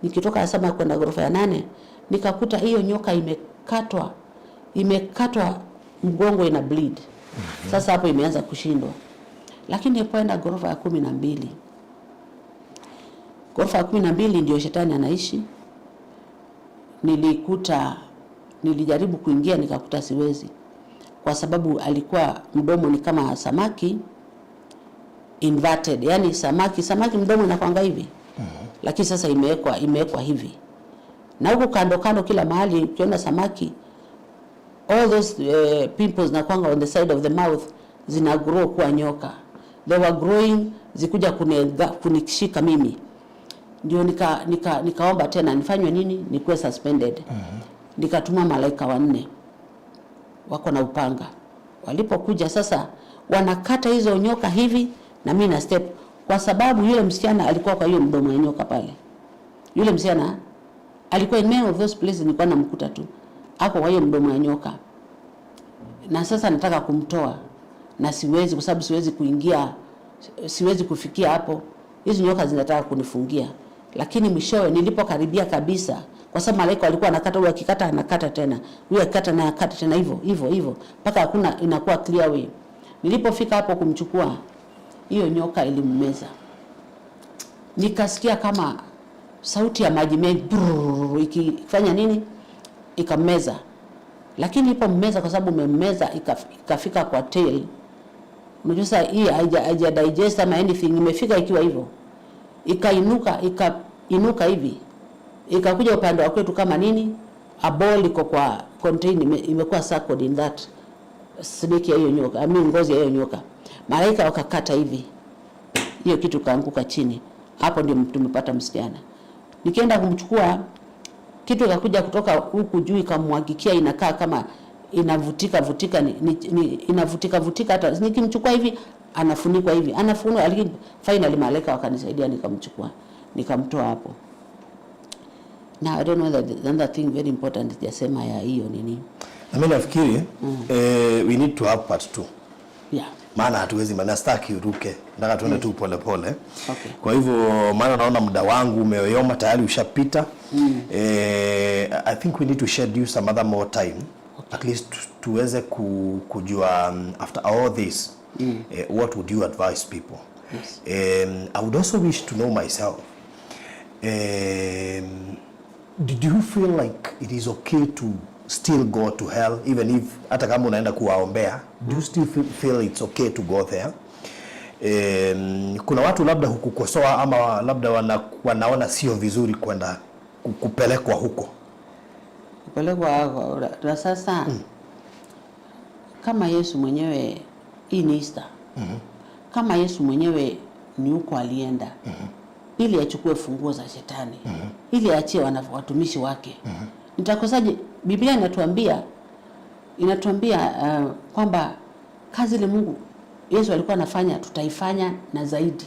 nikitoka ya 7 kwenda ghorofa ya 8, nikakuta hiyo nyoka imekatwa mgongo, ina bleed. Sasa hapo imeanza kushindwa. Lakini nilipoenda ghorofa ya 12, ghorofa ya 12 ndio shetani anaishi. Nilijaribu kuingia nikakuta siwezi, kwa sababu alikuwa mdomo ni kama samaki inverted, yani samaki mdomo inakwanga hivi. Lakini sasa imewekwa hivi. Na huku kando kando kila mahali ukiona samaki, all those pimples zinakwanga on the side of the mouth, zina grow kuwa nyoka. They were growing, zikuja kunishika mimi. Ndio nikaomba tena nifanywe nini? Nikuwe suspended. Nikatuma malaika 4 wako na upanga. Walipokuja sasa wanakata hizo nyoka hivi na mimi na step, kwa sababu yule msichana alikuwa kwa hiyo mdomo ya nyoka pale. Yule msichana alikuwa in many of those places, nilikuwa namkuta tu hapo kwa hiyo mdomo ya nyoka. Na sasa nataka kumtoa na siwezi, kwa sababu siwezi kuingia, siwezi kufikia hapo. Hizi nyoka zinataka kunifungia. Lakini mwishowe nilipokaribia kabisa, kwa sababu malaika walikuwa anakata, huyu akikata anakata tena, huyu akikata na akata tena, hivyo hivyo hivyo mpaka hakuna, inakuwa clear way. Nilipofika hapo kumchukua, hiyo nyoka ilimmeza. Nikasikia kama sauti ya maji mengi brrr, ikifanya nini, ikammeza. Lakini ipo mmeza, kwa sababu umemmeza ikafika kwa tail. Unajua sasa hii haija digest ama anything, imefika ikiwa hivyo. Ikainuka hivi. Ikakuja upande wa kwetu kama nini? A ball iko kwa contain, imekuwa circled in that snake ya hiyo nyoka, I mean ngozi ya hiyo nyoka. Malaika wakakata hivi. Hiyo kitu kaanguka chini. Hapo ndio tumepata msichana. Nikienda kumchukua, kitu ikakuja kutoka huku juu ikamwagikia, inakaa kama inavutika vutika, ni inavutika vutika, hata nikimchukua hivi anafunikwa hivi, anafunikwa, lakini finally malaika wakanisaidia nikamchukua, nikamtoa hapo. Now I don't know that the other thing very important sijasema ya hiyo nini. Na mimi nafikiri we need to have part 2. Maana hatuwezi, maana sitaki uruke. Nataka tuende tu pole pole. Kwa hivyo maana naona muda wangu umeyoyoma tayari ushapita. I think we need to schedule some other more time. At least tuweze kujua after all this what would you advise people? I would also wish to know myself. Did you feel like it is okay to still go to hell even if hata kama unaenda kuwaombea, do you still feel it's okay to go there? Kuna watu labda hukukosoa ama labda wanaona sio vizuri kwenda kupelekwa huko. Kupelekwa na sasa kama Yesu mwenyewe, hii ni Easter. Kama Yesu mwenyewe ni huko alienda ili achukue funguo za shetani, ili aachie watumishi wake. Nitakosaje? Biblia inatuambia kwamba kazi ile Mungu Yesu alikuwa anafanya tutaifanya na zaidi.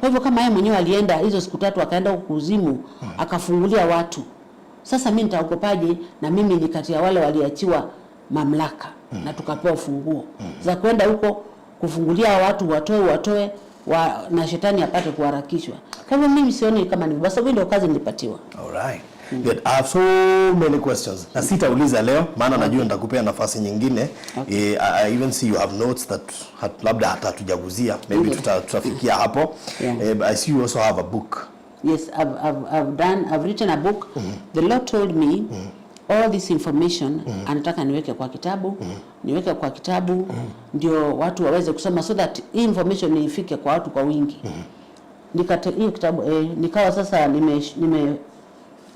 Kwa hivyo kama yeye mwenyewe alienda hizo siku 3 akaenda huko kuzimu, akafungulia watu. Sasa mimi nitaogopaje? Na mimi ni kati ya wale waliachiwa mamlaka na tukapewa funguo za kwenda huko kufungulia watu, watoe na shetani apate kuharakishwa. Kwa hivyo mimi sioni kama ni kwa sababu ndio kazi nilipatiwa. All right. Good. I have so many questions. Na sitauliza leo maana najua nitakupea nafasi nyingine. I even see you have notes that labda hata hatujaguzia. Maybe tutafikia hapo. But I see you also have a book. Yes, I've written a book. The Lord told me all this information anataka niweke kwa kitabu, niweke kwa kitabu ndio watu waweze kusoma so that hii information ifike kwa watu kwa wingi. Nikate hiyo kitabu, nikawa sasa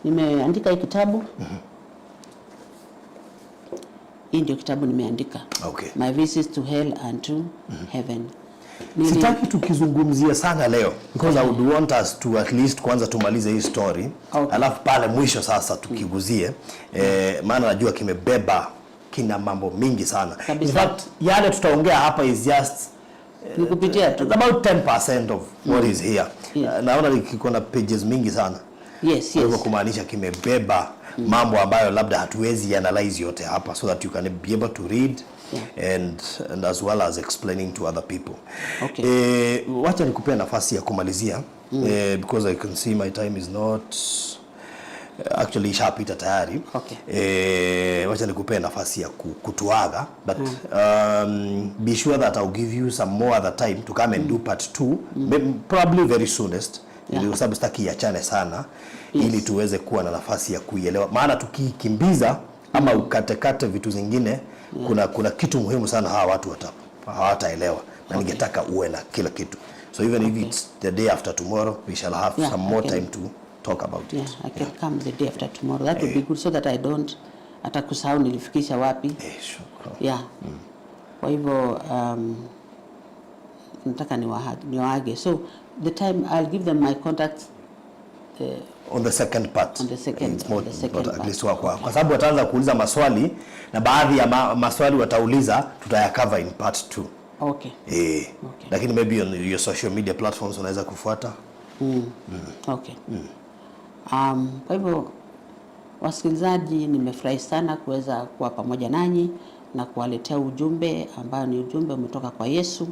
nimeandika hii kitabu. Hii ndio kitabu nimeandika. My Visits to Hell and to Heaven. Sitaki tukizungumzia sana leo because I would want us to at least kwanza tumalize hii story. Alafu pale mwisho sasa tukiguzie. Maana najua kimebeba kina mambo mingi sana. In fact, yale tutaongea hapa is just Ni kupitia tu. about 10% of what is here. Naona kiko na pages mingi sana. Kwa hivyo kumaanisha kimebeba. Mambo ambayo labda hatuwezi analyze yote hapa, so that you can be able to read and as well as explaining to other people. Okay. Wacha nikupea nafasi ya kumalizia, because I can see my time is not actually, ishapita tayari. Okay. Wacha nikupee nafasi ya kutuaga, but be sure that I'll give you some more other time to come and do part 2, probably very soonest, kwa sababu sitaki iachane sana, ili tuweze kuwa na nafasi ya kuielewa, maana tukiikimbiza ama ukatekate vitu zingine, kuna kitu muhimu sana hawa watu hawataelewa na ningetaka uwe na kila kitu. So even if it's the day after tomorrow, we shall have some I more can time to talk about it. Yeah, I can come the day after tomorrow. That would be good so that I don't hata kusahau nilifikisha wapi. Sure. Yeah. Kwa hivyo nataka niwaage. So the time I'll give them my contacts. On the second part. On the second- It's more, on the second but at part. least kwa sababu wataanza kuuliza maswali na baadhi ya maswali watauliza tutayacover in part 2. Okay. Okay. Lakini maybe on your social media platforms unaweza kufuata. Okay. Kwa hivyo wasikilizaji, nimefurahi sana kuweza kuwa pamoja nanyi na kuwaletea ujumbe ambayo ni ujumbe umetoka kwa Yesu,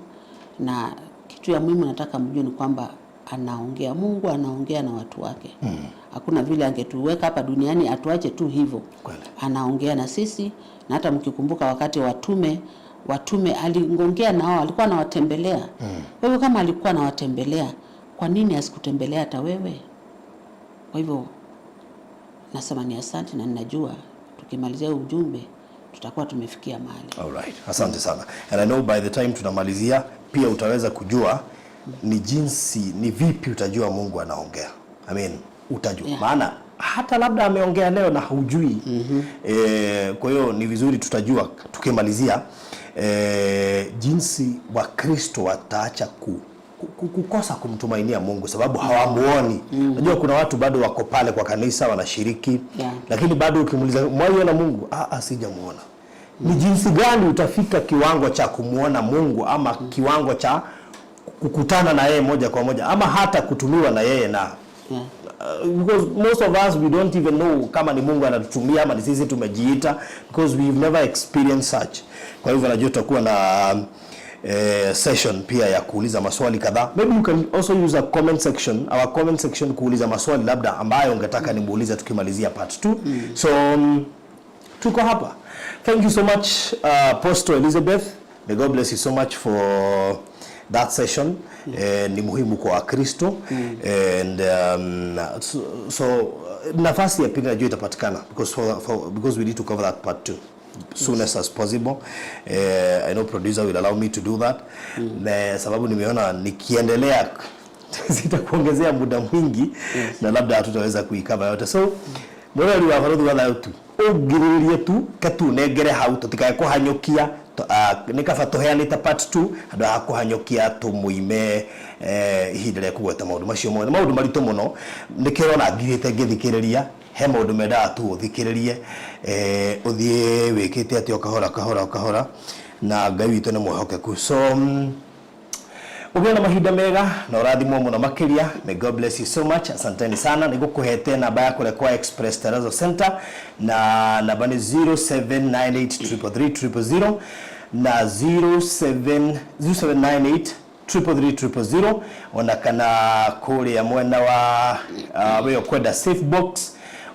na kitu ya muhimu nataka mjue ni kwamba anaongea, Mungu anaongea na watu wake. Hakuna vile angetuweka hapa duniani atuache tu hivyo. Kweli. Anaongea na sisi, na hata mkikumbuka wakati watume aliongea nao, alikuwa anawatembelea. Kwa hivyo kama alikuwa anawatembelea, kwa nini asikutembelea hata wewe? Kwa hivyo nasema ni asante, na ninajua tukimalizia ujumbe tutakuwa tumefikia mahali. All right. Asante sana. And I know by the time tunamalizia pia utaweza kujua ni jinsi, ni vipi utajua Mungu anaongea. I mean, utajua. Maana hata labda ameongea leo na haujui. Kwa hiyo ni vizuri tutajua tukimalizia jinsi Wakristo wataacha kukosa kumtumainia Mungu sababu hawamuoni. Unajua kuna watu bado wako pale kwa kanisa wanashiriki, lakini bado ukimuuliza, "Mwaiona Mungu?" "Ah, ah, sijamuona." Ni jinsi gani utafika kiwango cha kumuona Mungu ama kiwango cha kukutana na yeye moja kwa moja ama hata kutumiwa na yeye na because most of us, we don't even know kama ni Mungu anatutumia ama ni sisi tumejiita, because we've never experienced such. Kwa hivyo najua tutakuwa na session pia ya kuuliza maswali kadhaa. Maybe you can also use a comment section, our comment section, kuuliza maswali labda ambayo ungetaka nimuulize tukimalizia part 2. So tuko hapa. Thank you so much, Apostle Elizabeth. May God bless you so much for that session. Ni muhimu kwa Wakristo and so nafasi ya pili najua itapatikana because we need to cover that part too soonest as possible. I know producer will allow me to do that. Na sababu nimeona nikiendelea sitakuongezea muda mwingi na labda hatutaweza kuicover yote. So mwirori wa Barũthi wa Thayũ, tu ũngirĩrĩrie tu ke tunengere hau tũtikae kũhanyũkia, nĩ kaba tũheanĩte part 2 handũ ha kũhanyũkia tũmũime ihinda rĩa kũgweta maũndũ macio mothe. Maũndũ maritũ mũno, nĩkĩo ũrona ngirĩte ngĩthikĩrĩria. He maũndũ mendaga tu ũthikĩrĩrie, ũthiĩ wĩkĩte atĩ o kahora kahora o kahora, na Ngai witũ nĩ mwĩhokeku. So ũgĩe na mahinda mega na ũrathimwo mũno makĩria. May God bless you so much. Asanteni sana. Nĩngũkũhete namba ya kũrĩa kwa Express Terrazzo Center, na namba nĩ 0798333000 na 07 0798 333 ona kana kũrĩa mwena wa we ũkwenda safe box,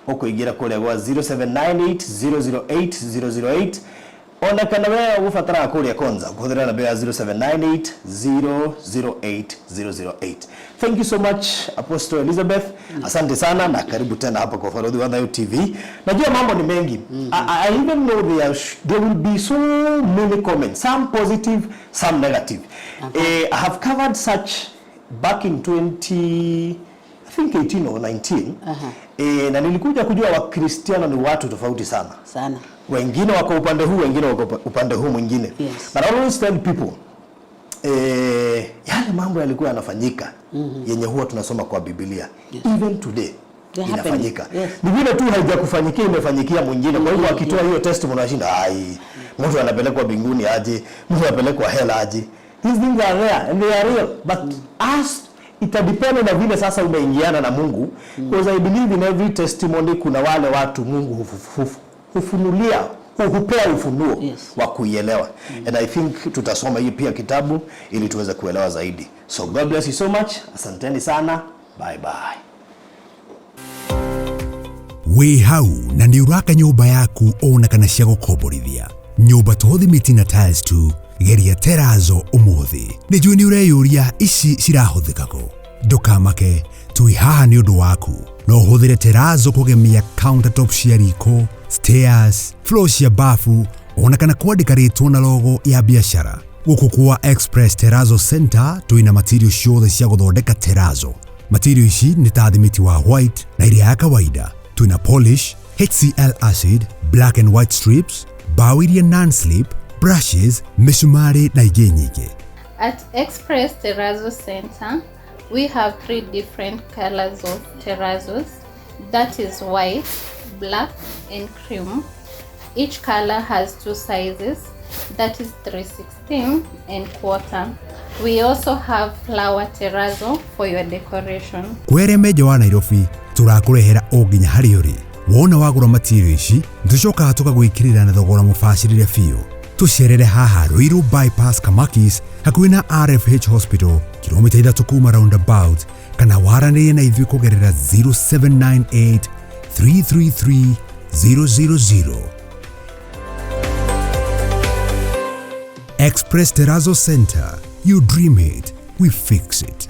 ũkũingĩra kũrĩa gwa 0798 008 008, ona kana we ũgũbataraga kũrĩa Konza, kũhũthĩra namba ya 0798 008 008. Thank you so much, Apostle Elizabeth. Asante sana na karibu tena hapa kwa Farodhi wa Thayo TV. Najua mambo ni mengi. I even know there will be so many comments, some positive, some negative. I have covered such back in 20, I think 18 or 19. Na nilikuja kujua Wakristiano ni watu tofauti sana. Sana. Wengine wako upande huu, wengine wako upande huu mwingine. But I always tell people, yale mambo yalikuwa yanafanyika yenye huwa tunasoma kwa Biblia, even today They're inafanyika. happening. Yes. Ni vile tu haijakufanyikia, imefanyikia mwingine. Kwa hivyo akitoa hiyo testimony unashinda, ai, mtu anapelekwa mbinguni aje, mtu anapelekwa hell aje? These things are there and they are real. But us, Itadepend na vile sasa umeingiana na Mungu, because I believe in every testimony kuna wale watu Mungu hufunulia, hupea ufunuo wa kuielewa. And I think tutasoma hii pia kitabu ili tuweze kuelewa zaidi. So God bless you so much. Asanteni sana. Bye bye. Wĩ hau na nĩ ũraka nyũmba yaku ona kana cia gũkomborithia, nyũmba to thimiti na tiles tu, geria terazo ũmũthĩ. Nĩ njũĩ nĩ ũreyũria ici cirahũthĩka kũ. Ndũkamake, twĩ haha nĩ ũndũ waku. No ũhũthĩre terazo kũgemia countertop cia riko, stairs, floor cia bafu ona kana kwandĩka rĩtwa na logo ya biacara. Gũkũ kwa Express Terrazzo Center twĩna material ciothe cia gũthondeka terazo. Material ici nĩ ta thimiti wa white na iria ya kawaida. Twĩna polish, HCl acid, black and white strips, bao iria non-slip, brushes, mĩcumarĩ na ingĩ nyingĩ. At Express Terrazzo Center, we have three different colors of terrazos, that is white, black, and cream. Each color has two sizes, that is 3/16 and quarter. We also have flower terrazzo for your decoration. Kwere menja wa Nairobi, tũrakũrehera o nginya harĩa ũrĩ. Wona wagũra material ici, nĩtũcokaga tũkagwĩkĩrĩra na thogora mũbacĩrĩre biũ. Tũcerere haha Ruiru Bypass, Kamakis, hakuhĩ na RFH Hospital, kilomita 3 kuma roundabout, kana waranĩrie na ithuĩ kũgerera 0798 333 000. Express Terrazzo Center. You dream it, we fix it.